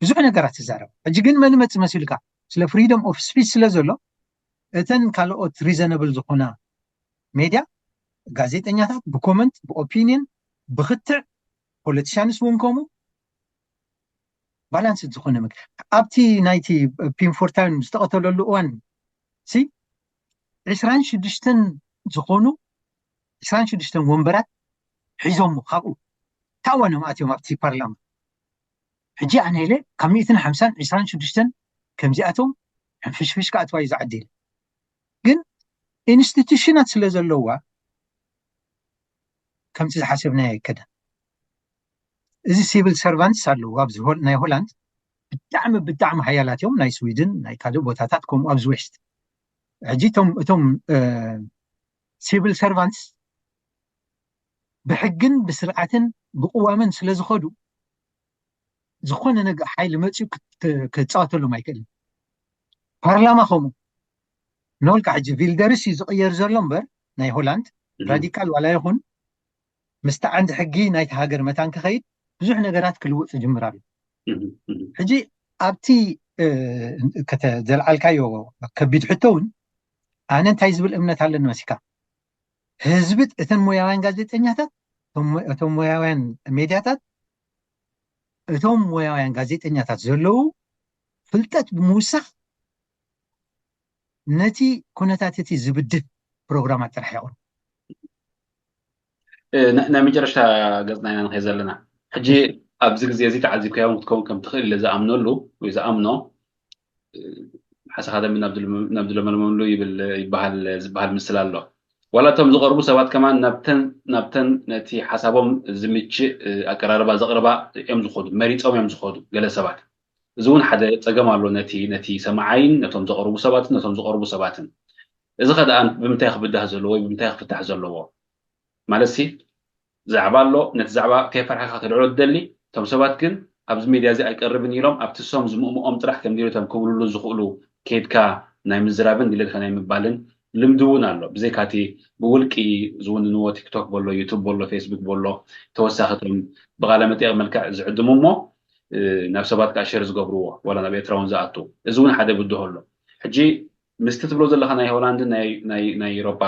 ብዙሕ ነገራት ትዛረብ ሕጂ ግን መን መፅ መሲልካ ስለ ፍሪደም ኦፍ ስፒች ስለ ዘሎ እተን ካልኦት ሪዘነብል ዝኾና ሜድያ ጋዜጠኛታት ብኮመንት ብኦፒኒየን ብክትዕ ፖለቲሻንስ እውን ከምኡ ባላንስ ዝኾነ መግ ኣብቲ ናይቲ ፒንፎርታን ዝተቐተለሉ እዋን ሲ ዕስራን ሽዱሽተን ዝኾኑ ዕስራን ሽዱሽተን ወንበራት ሒዞሞ ካብኡ ታዋኖም ኣትዮም ኣብቲ ፓርላማ ሕጂ ኣነ ኢለ ካብ ሚእትን ሓምሳን ዕስራን ሽዱሽተን ከምዚኣቶም ሕንፍሽፍሽ ክኣትዋ እዩ ዝዓዲ ኢለ ግን ኢንስቲቱሽናት ስለ ዘለዋ ከምቲ ዝሓሰብናዮ ኣይከደን እዚ ሲቪል ሰርቫንትስ ኣለዉ ኣብዚ ናይ ሆላንድ ብጣዕሚ ብጣዕሚ ሃያላት እዮም ናይ ስዊድን ናይ ካልእ ቦታታት ከምኡ ኣብዚ ዌስት ሕጂ እቶም እቶም ሲቪል ሰርቫንትስ ብሕግን ብስርዓትን ብቅዋምን ስለ ዝኸዱ ዝኾነ ነገር ሓይሊ መፅኡ ክፃወተሎም ኣይክእልን ፓርላማ ከምኡ ንወልካ ሕጂ ቪልደርስ እዩ ዝቕየር ዘሎ እምበር ናይ ሆላንድ ራዲካል ዋላ ይኹን ምስቲ ዓንዲ ሕጊ ናይቲ ሃገር መታን ክኸይድ ብዙሕ ነገራት ክልውጥ ይጅምር ኣሎ ሕጂ ኣብቲ ዘልዓልካዮ ከቢድ ሕቶ እውን ኣነ እንታይ ዝብል እምነት ኣለኒ መሲካ ህዝቢ እተን ሞያውያን ጋዜጠኛታት እቶም ሞያውያን ሜድያታት እቶም ሞያውያን ጋዜጠኛታት ዘለዉ ፍልጠት ብምውሳኽ ነቲ ኩነታት እቲ ዝብድህ ፕሮግራማት ጥራሕ የቕርቡ ናይ መጨረሽታ ገፅና ኢና ንኸይ ዘለና ሕጂ ኣብዚ ግዜ እዚ ተዓዚብካዮም ክትከውን ከም ትኽእል ኢለ ዝኣምነሉ ወይ ዝኣምኖ ሓሰኻ ደም ናብ ዝለመልመሉ ይብል ይበሃል ዝበሃል ምስል ኣሎ። ዋላ እቶም ዝቐርቡ ሰባት ከማን ናብተን ናብተን ነቲ ሓሳቦም ዝምችእ ኣቀራርባ ዘቕርባ እዮም ዝኸዱ፣ መሪፆም እዮም ዝኸዱ ገለ ሰባት። እዚ እውን ሓደ ፀገም ኣሎ ነቲ ነቲ ሰማዓይን ነቶም ዘቕርቡ ሰባትን ነቶም ዝቐርቡ ሰባትን። እዚ ከ ደኣ ብምንታይ ክብዳህ ዘለዎ ወይ ብምንታይ ክፍታሕ ዘለዎ? ማለት ሲ ዛዕባ ኣሎ፣ ነቲ ዛዕባ ከይፈርሓኻ ተልዕሎ ትደሊ። እቶም ሰባት ግን ኣብዚ ሜድያ እዚ ኣይቀርብን ኢሎም ኣብቲ ሶም ዝምእምኦም ጥራሕ ከም ድሌቶም ክብልሉ ዝኽእሉ ከይድካ ናይ ምዝራብን ድሌትካ ናይ ምባልን ልምዲ እውን ኣሎ። ብዘይካቲ ብውልቂ ዝውንንዎ ቲክቶክ በሎ፣ ዩቱብ በሎ፣ ፌስቡክ በሎ፣ ተወሳኺ እቶም ብቃለ መጠየቕ መልክዕ ዝዕድሙ እሞ ናብ ሰባት ከዓ ሸር ዝገብርዎ ዋላ ናብ ኤርትራ እውን ዝኣቱ፣ እዚ እውን ሓደ ብድሆ ኣሎ። ሕጂ ምስቲ ትብሎ ዘለካ ናይ ሆላንድን ናይ ናይ ናይ ኤሮፓ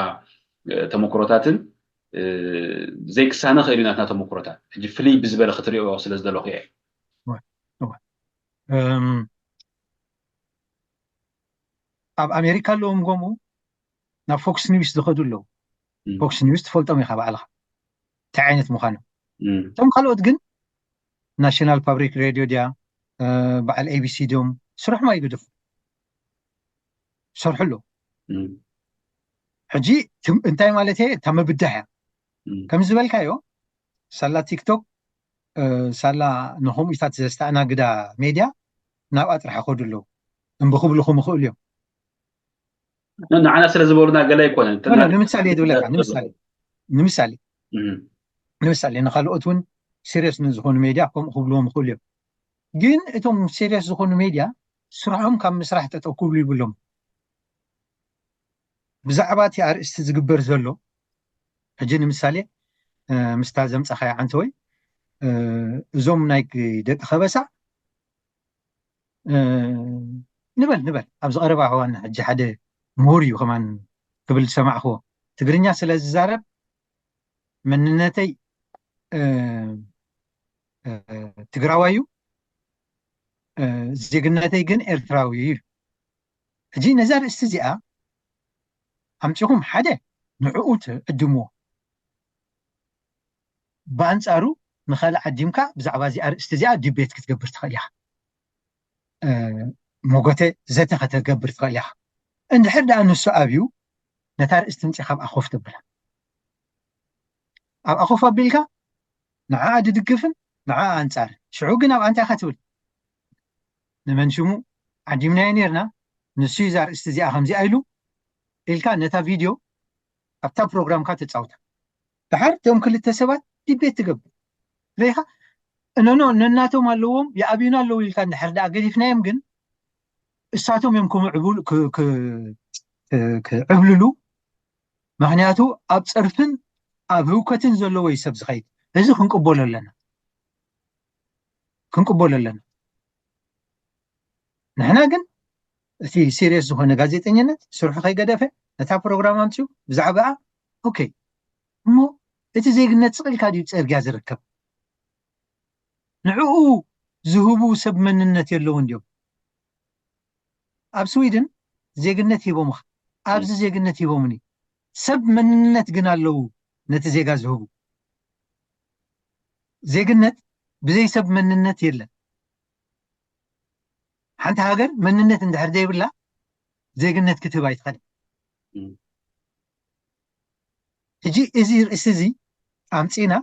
ተመክሮታትን ዘይክሳነ ክእል እዩ ናትና ተመክሮታት። ሕጂ ፍልይ ብዝበለ ክትሪኦ ስለ ዝደለኹ እየ። ኣብ ኣሜሪካ ኣለዎም ጎሙ ናብ ፎክስ ኒውስ ዝኸዱ ኣለዉ። ፎክስ ኒውስ ትፈልጦም ኢኻ ባዕልኻ እንታይ ዓይነት ምዃኑ። እቶም ካልኦት ግን ናሽናል ፓብሊክ ሬድዮ ድያ በዓል ኤቢሲ ድዮም ስርሖም ኣይግድፉ ሰርሑ ኣለዉ። ሕጂ እንታይ ማለት እየ እታ ምብዳህ እያ። ከም ዝበልካዮ ሳላ ቲክቶክ ሳላ ንከምኡታት ዘስተኣናግዳ ሜድያ ናብኣ ጥራሕ ይኸዱ ኣለዉ። እምቢ ክብሉ ክምኽእሉ እዮም። ንዓና ስለ ዝበሉና ገለ ኣይኮነን። ንምሳሌ ዝብለካ ንምሳሌ ንምሳሌ ንምሳሌ ንካልኦት እውን ሲሪየስ ንዝኾኑ ሜድያ ከምኡ ክብልዎም ይኽእሉ እዮም። ግን እቶም ሲሪየስ ዝኾኑ ሜድያ ስርሖም ካብ ምስራሕ ጠጠው ክብሉ ይብሎም። ብዛዕባ እቲ ኣርእስቲ ዝግበር ዘሎ ሕጂ ንምሳሌ ምስታ ዘምፀኻያ ዓንተወይ እዞም ናይ ደቂ ከበሳ ንበል ንበል ኣብዚ ቀረባ እዋን ሕጂ ሓደ ምሁር እዩ ከማን ክብል ዝሰማዕክዎ ትግርኛ ስለ ዝዛረብ መንነተይ ትግራዋይ እዩ ዜግነተይ ግን ኤርትራዊ እዩ ኢሉ። ሕጂ ነዛ ርእስቲ እዚኣ ኣምፂኹም ሓደ ንዕኡ ትዕድምዎ ብኣንፃሩ ንኻልእ ዓዲምካ ብዛዕባ እዚኣ ርእስቲ እዚኣ ዲቤት ክትገብር ትኽእል ኢኻ። ሞጎተ ዘተ ከተገብር ትኽእል ኢኻ። እንድሕር ደኣ ንሱ ኣብዩ ነታ ርእስቲ ምፂኻ ኣብኣ ኮፍ ተብላ። ኣብኣ ኮፍ ኣቢልካ ንዓኣ ድድግፍን ንዓኣ ኣንፃርን ሽዑ ግን ኣብኣ እንታይ ኢኻ ትብል? ንመን ሽሙ ዓዲምናዮ ነርና ንሱ እዩ እዛ ርእስቲ እዚኣ ከምዚኣ ኢሉ ኢልካ ነታ ቪድዮ ኣብታ ፕሮግራምካ ተፃውታ። ድሓር እቶም ክልተ ሰባት ዲቤት ትገብር ሪኢኻ እነኖ ነናቶም ኣለዎም ይኣብዩና ኣለዉ ኢልካ እንድሕር ደኣ ገዲፍናዮም ግን እሳቶም እዮም ክምዕብሉ ክዕብልሉ ምክንያቱ ኣብ ፀርፍን ኣብ ህውከትን ዘለዎ እዩ ሰብ ዝኸይድ እዚ ክንቅበሎ ኣለና ክንቅበሎ ኣለና ንሕና ግን እቲ ሲሪየስ ዝኾነ ጋዜጠኛነት ስርሑ ከይገደፈ ነታ ፕሮግራም ኣምፅኡ ብዛዕባኣ ኦኬ እሞ እቲ ዜግነት ስቕ ኢልካ ድዩ ፀርግያ ዝርከብ ንዕኡ ዝህቡ ሰብ መንነት የለውን ድዮም ኣብ ስዊድን ዜግነት ሂቦምኻ ኣብዚ ዜግነት ሂቦምኒ ሰብ መንነት ግን ኣለዉ ነቲ ዜጋ ዝህቡ ዜግነት ብዘይ ሰብ መንነት የለን ሓንቲ ሃገር መንነት እንድሕር ዘይብላ ዜግነት ክትህብ ኣይትኽእል ሕጂ እዚ ርእሲ እዚ ኣምፂና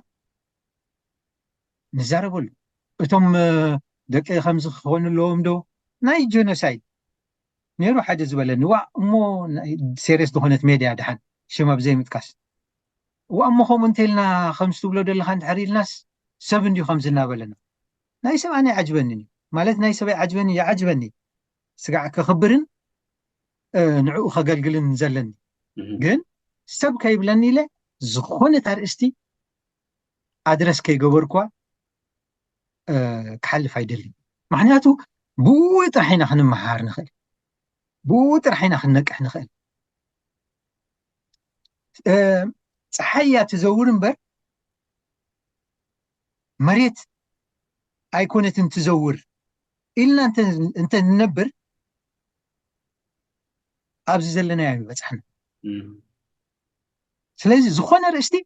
ንዛረበሉ እቶም ደቂ ከምዚ ክኾኑ ኣለዎም ዶ ናይ ጀኖሳይድ ነይሩ ሓደ ዝበለኒ ዋ እሞ ሴሪየስ ዝኾነት ሜድያ ድሓን ሽማ ብዘይ ምጥቃስ ዋ እሞ ከምኡ እንተልና ከምዚ ትብሎ ዘለካ እንድሕር ኢልናስ ሰብ እንዲዩ ከምዚ እናበለና ናይ ሰብ ኣነ ይዓጅበኒ ማለት ናይ ሰብ ይዓጅበኒ ይዓጅበኒ ስጋዕ ከኽብርን ንዕኡ ከገልግልን ዘለኒ ግን ሰብ ከይብለኒ ኢለ ዝኾነት ኣርእስቲ ኣድረስ ከይገበርኳ ክሓልፍ ኣይደልን ምክንያቱ ብኡ ጥራሕ ኢና ክንመሃር ንኽእል ብኡ ጥራሕ ኢና ክንነቅሕ ንኽእል ፀሓይ እያ ትዘውር እምበር መሬት ኣይኮነትን ትዘውር ኢልና እንተ ንነብር ኣብዚ ዘለናዮ ይበፅሐና ስለዚ ዝኾነ ርእስቲ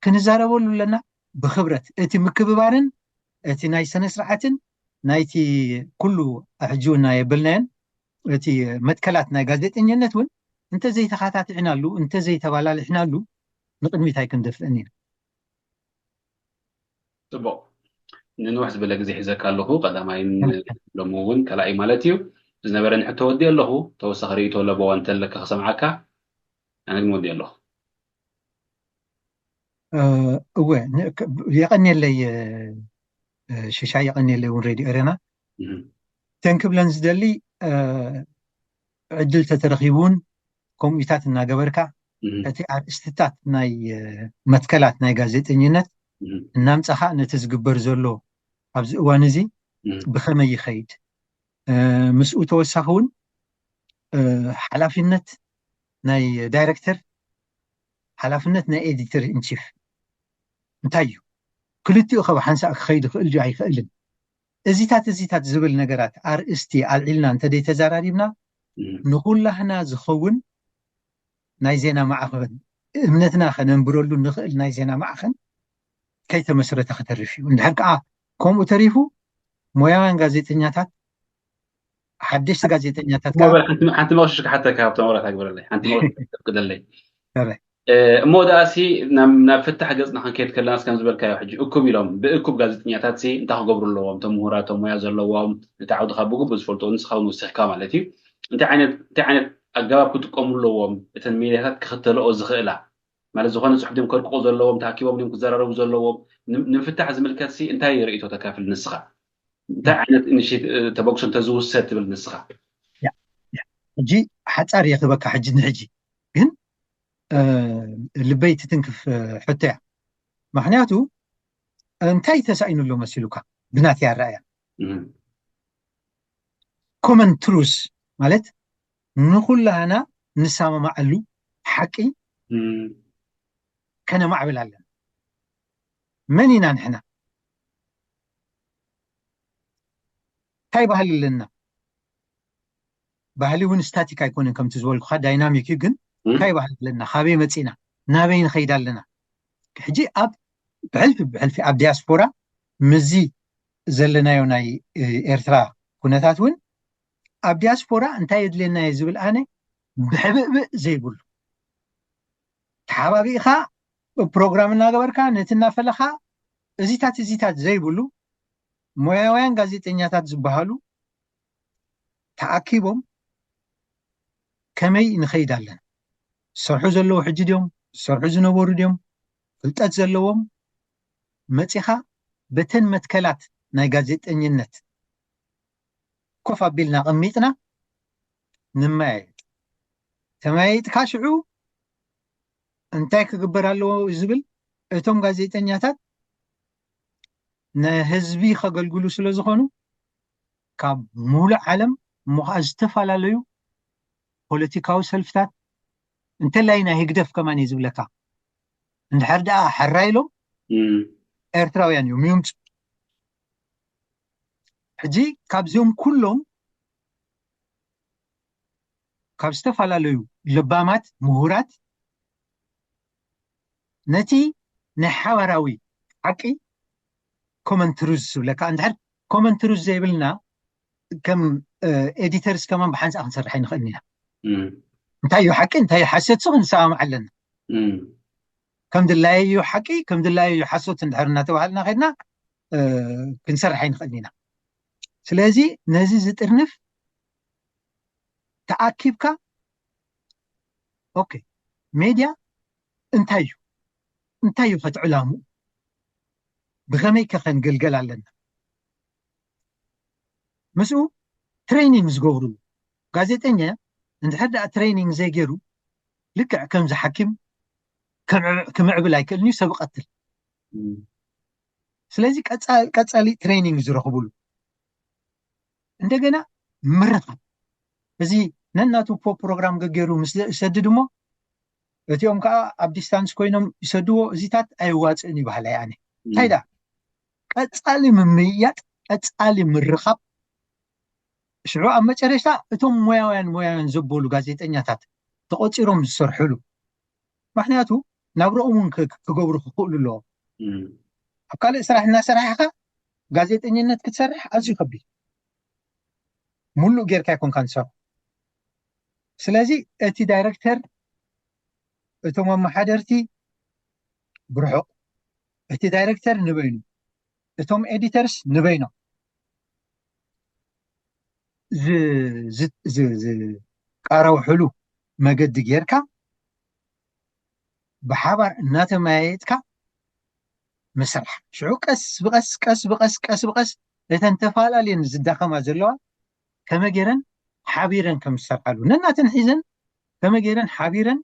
ክንዛረበሉ ኣለና ብክብረት እቲ ምክብባርን እቲ ናይ ስነ ስርዓትን ናይቲ ኩሉ ሕጂ እውን የበልናዮን እቲ መትከላት ናይ ጋዜጠኛነት እውን እንተዘይተኻታቲዕናሉ፣ እንተዘይተባላልሕናሉ ንቕድሚት ኣይክንደፍእን ኢና። ፅቡቕ። ንንውሕ ዝበለ ግዜ ሒዘካ ኣለኹ፣ ቀዳማይን ሎሚ እውን ካልኣይ ማለት እዩ። ዝነበረኒ ሕቶ ወዲእ ኣለኹ። ተወሳኺ ርእይቶ ለበዋ እንተለካ ክሰምዓካ፣ ኣነ ግን ወዲእ ኣለኹ። እወ፣ የቐንየለይ ሽሻይ፣ የቐንየለይ እውን ሬድዮ ኤረና። ተንክብለን ዝደሊ ዕድል ተተረኺቡ እውን ከምኡታት እናገበርካ እቲ ኣርእስትታት ናይ መትከላት ናይ ጋዜጠኝነት እናምፀኻ ነቲ ዝግበር ዘሎ ኣብዚ እዋን እዚ ብኸመይ ይኸይድ፣ ምስኡ ተወሳኺ እውን ሓላፊነት ናይ ዳይረክተር፣ ሓላፍነት ናይ ኤዲተር ኢንቺፍ እንታይ እዩ? ክልቲኡ ከብ ሓንሳእ ክኸይድ ይኽእል ድዩ ኣይኽእልን? እዚታት እዚታት ዝብል ነገራት ኣርእስቲ ኣልዒልና እንተደይተዛራሪብና ንኹላህና ዝኸውን ናይ ዜና ማዕኸን፣ እምነትና ከነንብረሉ ንኽእል ናይ ዜና ማዕኸን ከይተመስረተ ከተርፍ እዩ። እንድሕር ከዓ ከምኡ ተሪፉ ሞያውያን ጋዜጠኛታት፣ ሓደሽቲ ጋዜጠኛታት ሓንቲ መቕሽሽ ክሓተካ ካብቶም ወራት ኣግበረለይ ሓንቲ መቕሽሽ ክደለይ እሞ ደኣሲ ናብ ፍታሕ ገፅና ክንከይድ ከለናስ ከም ዝበልካዮ ሕጂ እኩብ ኢሎም ብእኩብ ጋዜጠኛታት ሲ እንታይ ክገብሩ ኣለዎም? እቶም ምሁራት፣ እቶም ሞያ ዘለዎም፣ ነቲ ዓውድካ ብግቡእ ዝፈልጡ ንስኻ እውን ወሲኽካ ማለት እዩ። እንታይ ዓይነት እንታይ ዓይነት ኣገባብ ክጥቀሙ ኣለዎም? እተን ሜድያታት ክኽተልኦ ዝኽእላ ማለት ዝኾነ ፅሑፍ ድም ከርቅቑ ዘለዎም፣ ተኣኪቦም ድም ክዘራረቡ ዘለዎም? ንምፍታሕ ዝምልከት ሲ እንታይ ርእይቶ ተካፍል ንስኻ? እንታይ ዓይነት ኢኒሽቲቭ ተበግሶ እንተዝውሰድ ትብል ንስኻ? ሕጂ ሓፃር እየ ክበካ ሕጂ ንሕጂ ግን ልበይ ትትንክፍ ሕቶ እያ። ምክንያቱ እንታይ ተሳኢኑ ኣሎ መሲሉካ? ብናተይ ኣረኣያ ኮመን ትሩስ ማለት ንኩላህና ንሰማማዓሉ ሓቂ ከነማዕብል ኣለና። መን ኢና ንሕና? እንታይ ባህሊ ኣለና? ባህሊ እውን ስታቲክ ኣይኮነን፣ ከምቲ ዝበልኩካ ዳይናሚክ እዩ። ግን እንታይ ባህሊ ኣለና? ካበይ መፂና? ናበይ ንኸይድ ኣለና? ሕጂ ኣብ ብሕልፊ ብሕልፊ ኣብ ዲያስፖራ ምዚ ዘለናዮ ናይ ኤርትራ ኩነታት እውን ኣብ ዲያስፖራ እንታይ የድልየና እዩ ዝብል ኣነ ብሕብእብእ ዘይብሉ ተሓባቢእኻ ፕሮግራም እናገበርካ ነቲ እናፈለኻ እዚታት እዚታት ዘይብሉ ሞያውያን ጋዜጠኛታት ዝበሃሉ ተኣኪቦም ከመይ ንኸይድ ኣለና? ዝሰርሑ ዘለዉ ሕጂ ድዮም? ዝሰርሑ ዝነበሩ ድዮም? ፍልጠት ዘለዎም መፂኻ በተን መትከላት ናይ ጋዜጠኝነት ኮፍ ኣቢልና ቀሚጥና ንመያየጥ። ተመያይጥካ ሽዑ እንታይ ክግበር ኣለዎ ዝብል እቶም ጋዜጠኛታት ንህዝቢ ከገልግሉ ስለ ዝኾኑ ካብ ሙሉእ ዓለም እሞ ከዓ ዝተፈላለዩ ፖለቲካዊ ሰልፍታት እንተላይ ናይ ህግደፍ ከማን እዩ ዝብለካ እንድሕር ደኣ ሕራይ ኢሎም ኤርትራውያን እዮም ይምፁ። ሕጂ ካብዚኦም ኩሎም ካብ ዝተፈላለዩ ለባማት ምሁራት ነቲ ናይ ሓባራዊ ሓቂ ኮመን ትሩዝ ዝብለካ እንድሕር ኮመን ትሩዝ ዘይብልና ከም ኤዲተርስ ከማን ብሓንሳእ ክንሰርሕ ኣይንኽእልን ኢና። እንታይ እዩ ሓቂ እንታይ እዩ ሓሰት ሱ ክንሰማማዕ ኣለና። ከም ድላየ እዩ ሓቂ ከም ድላየ እዩ ሓሶት እንድሕር እናተባሃልና ከድና ክንሰርሕ ኣይንኽእልን ኢና። ስለዚ ነዚ ዝጥርንፍ ተኣኪብካ ኦኬ ሜድያ እንታይ እዩ እንታይ እዩ ከትዕላሙ ብኸመይ ከ ከንገልገል ኣለና ምስኡ ትሬኒንግ ዝገብርሉ ጋዜጠኛ እንድሕር ደኣ ትሬኒንግ ዘይገይሩ ልክዕ ከምዚ ሓኪም ክምዕብል ኣይክእልን እዩ ሰብ ቀትል ስለዚ ቀፃሊ ትሬኒንግ ዝረኽብሉ እንደገና ምርኻብ እዚ ነናቱ ፕሮግራም ገገይሩ ምስ ሰድድ እሞ እቲኦም ከዓ ኣብ ዲስታንስ ኮይኖም ይሰድዎ እዚታት ኣይዋፅእን ይባሃል ኣይ ኣነ እንታይ ዳ ቀፃሊ ምምይያጥ ቀፃሊ ምርኻብ ሽዑ ኣብ መጨረሽታ እቶም ሞያውያን ሞያውያን ዘበሉ ጋዜጠኛታት ተቆፂሮም ዝሰርሕሉ ምክንያቱ ናብረኦም እውን ክገብሩ ክኽእሉ ኣለዎም ኣብ ካልእ ስራሕ እናሰራሕካ ጋዜጠኝነት ክትሰርሕ ኣዝዩ ከቢድ ሙሉእ ጌርካ ይኮንካ ንሰርሑ ስለዚ እቲ ዳይረክተር፣ እቶም ኣመሓደርቲ ብርሑቕ፣ እቲ ዳይረክተር ንበይኑ፣ እቶም ኤዲተርስ ንበይኖም ዝቃራውሕሉ መገዲ ጌርካ ብሓባር እናተመያየጥካ ምስራሕ። ሽዑ ቀስ ብቐስ ቀስ ብቐስ ቀስ ብቐስ እተን ተፈላለየን ዝዳኸማ ዘለዋ ከመይ ገይረን ሓቢረን ከም ዝሰርሓሉ ነናተን ሒዘን ከመይ ገይረን ሓቢረን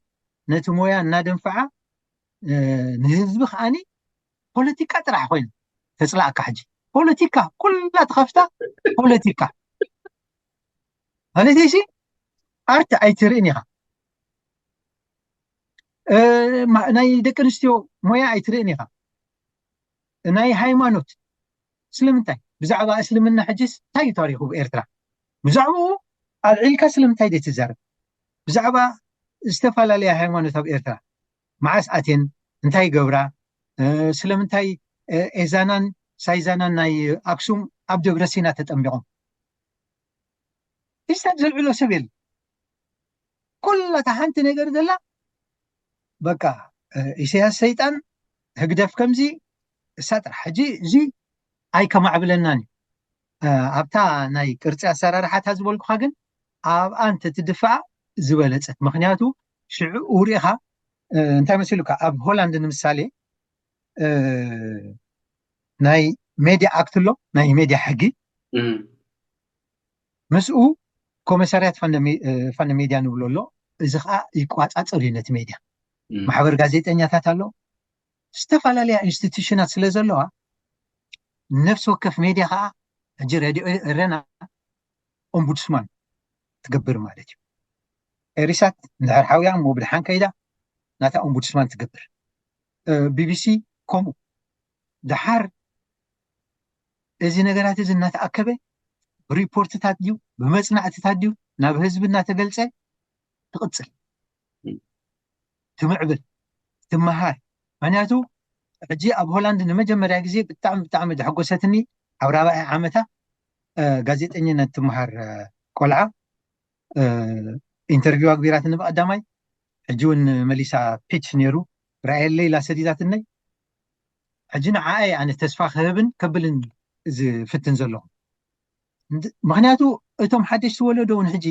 ነቲ ሞያ እናደንፍዓ ንህዝቢ ከዓኒ ፖለቲካ ጥራሕ ኮይኑ ተፅላእካ ሕጂ ፖለቲካ ኩላ ተኸፍታ ፖለቲካ ማለት ሲ ኣርት ኣይትርእን ኢኻ። ናይ ደቂ ኣንስትዮ ሞያ ኣይትርእን ኢኻ። ናይ ሃይማኖት ስለምንታይ ብዛዕባ እስልምና ሕጅስ እንታይ እዩ ታሪኹ ብኤርትራ? ብዛዕባኡ ኣልዒልካ ስለምንታይ ዘይትዛረብ? ብዛዕባ ዝተፈላለያ ሃይማኖት ኣብ ኤርትራ መዓስ ኣትየን እንታይ ይገብራ? ስለምንታይ ኤዛናን ሳይዛናን ናይ ኣክሱም ኣብ ደብረ ሲና ተጠሚቖም? ሂስታብ ዘልዕሎ ሰብ የለ። ኩላታ ሓንቲ ነገር ዘላ በቃ ኢሳያስ ሰይጣን ህግደፍ ከምዚ እሳ ጥራሕ ሕጂ እዚ ኣይከማዕብለናን እዩ። ኣብታ ናይ ቅርፂ ኣሰራርሓታ ዝበልኩካ ግን ኣብኣ እንተትድፍኣ ዝበለፀት። ምክንያቱ ሽዑ ሪኢኻ እንታይ መሲሉካ ኣብ ሆላንድ ንምሳሌ ናይ ሜድያ ኣክት ኣሎ ናይ ሜድያ ሕጊ ምስኡ ኮመሳርያት ፋነ ሜድያ ንብሎ ኣሎ። እዚ ከዓ ይቋፃፀር እዩ ነቲ ሜድያ። ማሕበር ጋዜጠኛታት ኣሎ። ዝተፈላለያ ኢንስቲቱሽናት ስለ ዘለዋ ነፍሲ ወከፍ ሜድያ ከዓ ሕጂ ሬድዮ ኤረና ኦምቡድስማን ትገብር ማለት እዩ። ኤሪሳት እንድሕር ሓውያ እሞ ብድሓን ከይዳ ናታ ኦምቡድስማን ትገብር። ቢቢሲ ከምኡ። ድሓር እዚ ነገራት እዚ እናተኣከበ ብሪፖርትታት ድዩ ብመፅናዕትታት ድዩ ናብ ህዝቢ እናተገልፀ ትቕፅል ትምዕብል ትመሃር። ምክንያቱ ሕጂ ኣብ ሆላንድ ንመጀመርያ ግዜ ብጣዕሚ ብጣዕሚ ዘሐጎሰትኒ ኣብ ራብዓይ ዓመታ ጋዜጠኝነት ትመሃር ቆልዓ ኢንተርቪው ኣግቢራትኒ ብቀዳማይ ሕጂ እውን መሊሳ ፒች ነይሩ ረኣየለይ ኢላ ሰዲዳትነይ። ሕጂ ንዓኣ ኣነ ተስፋ ክህብን ከብልን ዝፍትን ዘለኹ። ምክንያቱ እቶም ሓደሽቲ ወለዶ እውን ሕጂ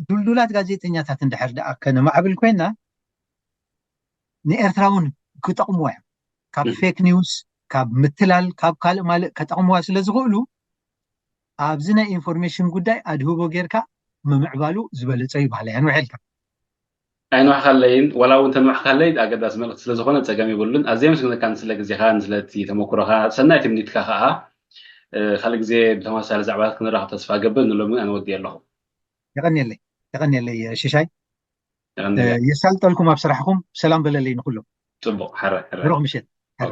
ዱልዱላት ጋዜጠኛታት እንድሕር ደኣ ከነማዕብል ኮይና ንኤርትራ እውን ክጠቕምዋ እዮም። ካብ ፌክ ኒውስ ካብ ምትላል ካብ ካልእ ማልእ ከጠቕምዋ ስለ ዝኽእሉ ኣብዚ ናይ ኢንፎርሜሽን ጉዳይ ኣድህቦ ጌርካ ምምዕባሉ ዝበለፀ እዩ በሃላይ እየ። ንውዕልካ ኣይንውሕካለይን ዋላ እውን ተንውሕካለይ ኣገዳሲ መልእክቲ ስለ ዝኾነ ፀገም የብሉን። ኣዝየ ምስግነካ ንስለ ግዜኻን ስለቲ ተመክሮኻ ሰናይ ትምኒትካ ከዓ ካልእ ግዜ ብተመሳሳሊ ዛዕባታት ክንራኸብ ተስፋ ገብር። ንሎሚ ኣነወዲ ኣለኹ። የቐንየለይ የቐንየለይ ሽሻይ። የሳልጠልኩም ኣብ ስራሕኩም። ሰላም በለለይ ንኩሎም። ፅቡቅ ሕረ ሕረ። ብሩኽ ምሸት። ሕረ።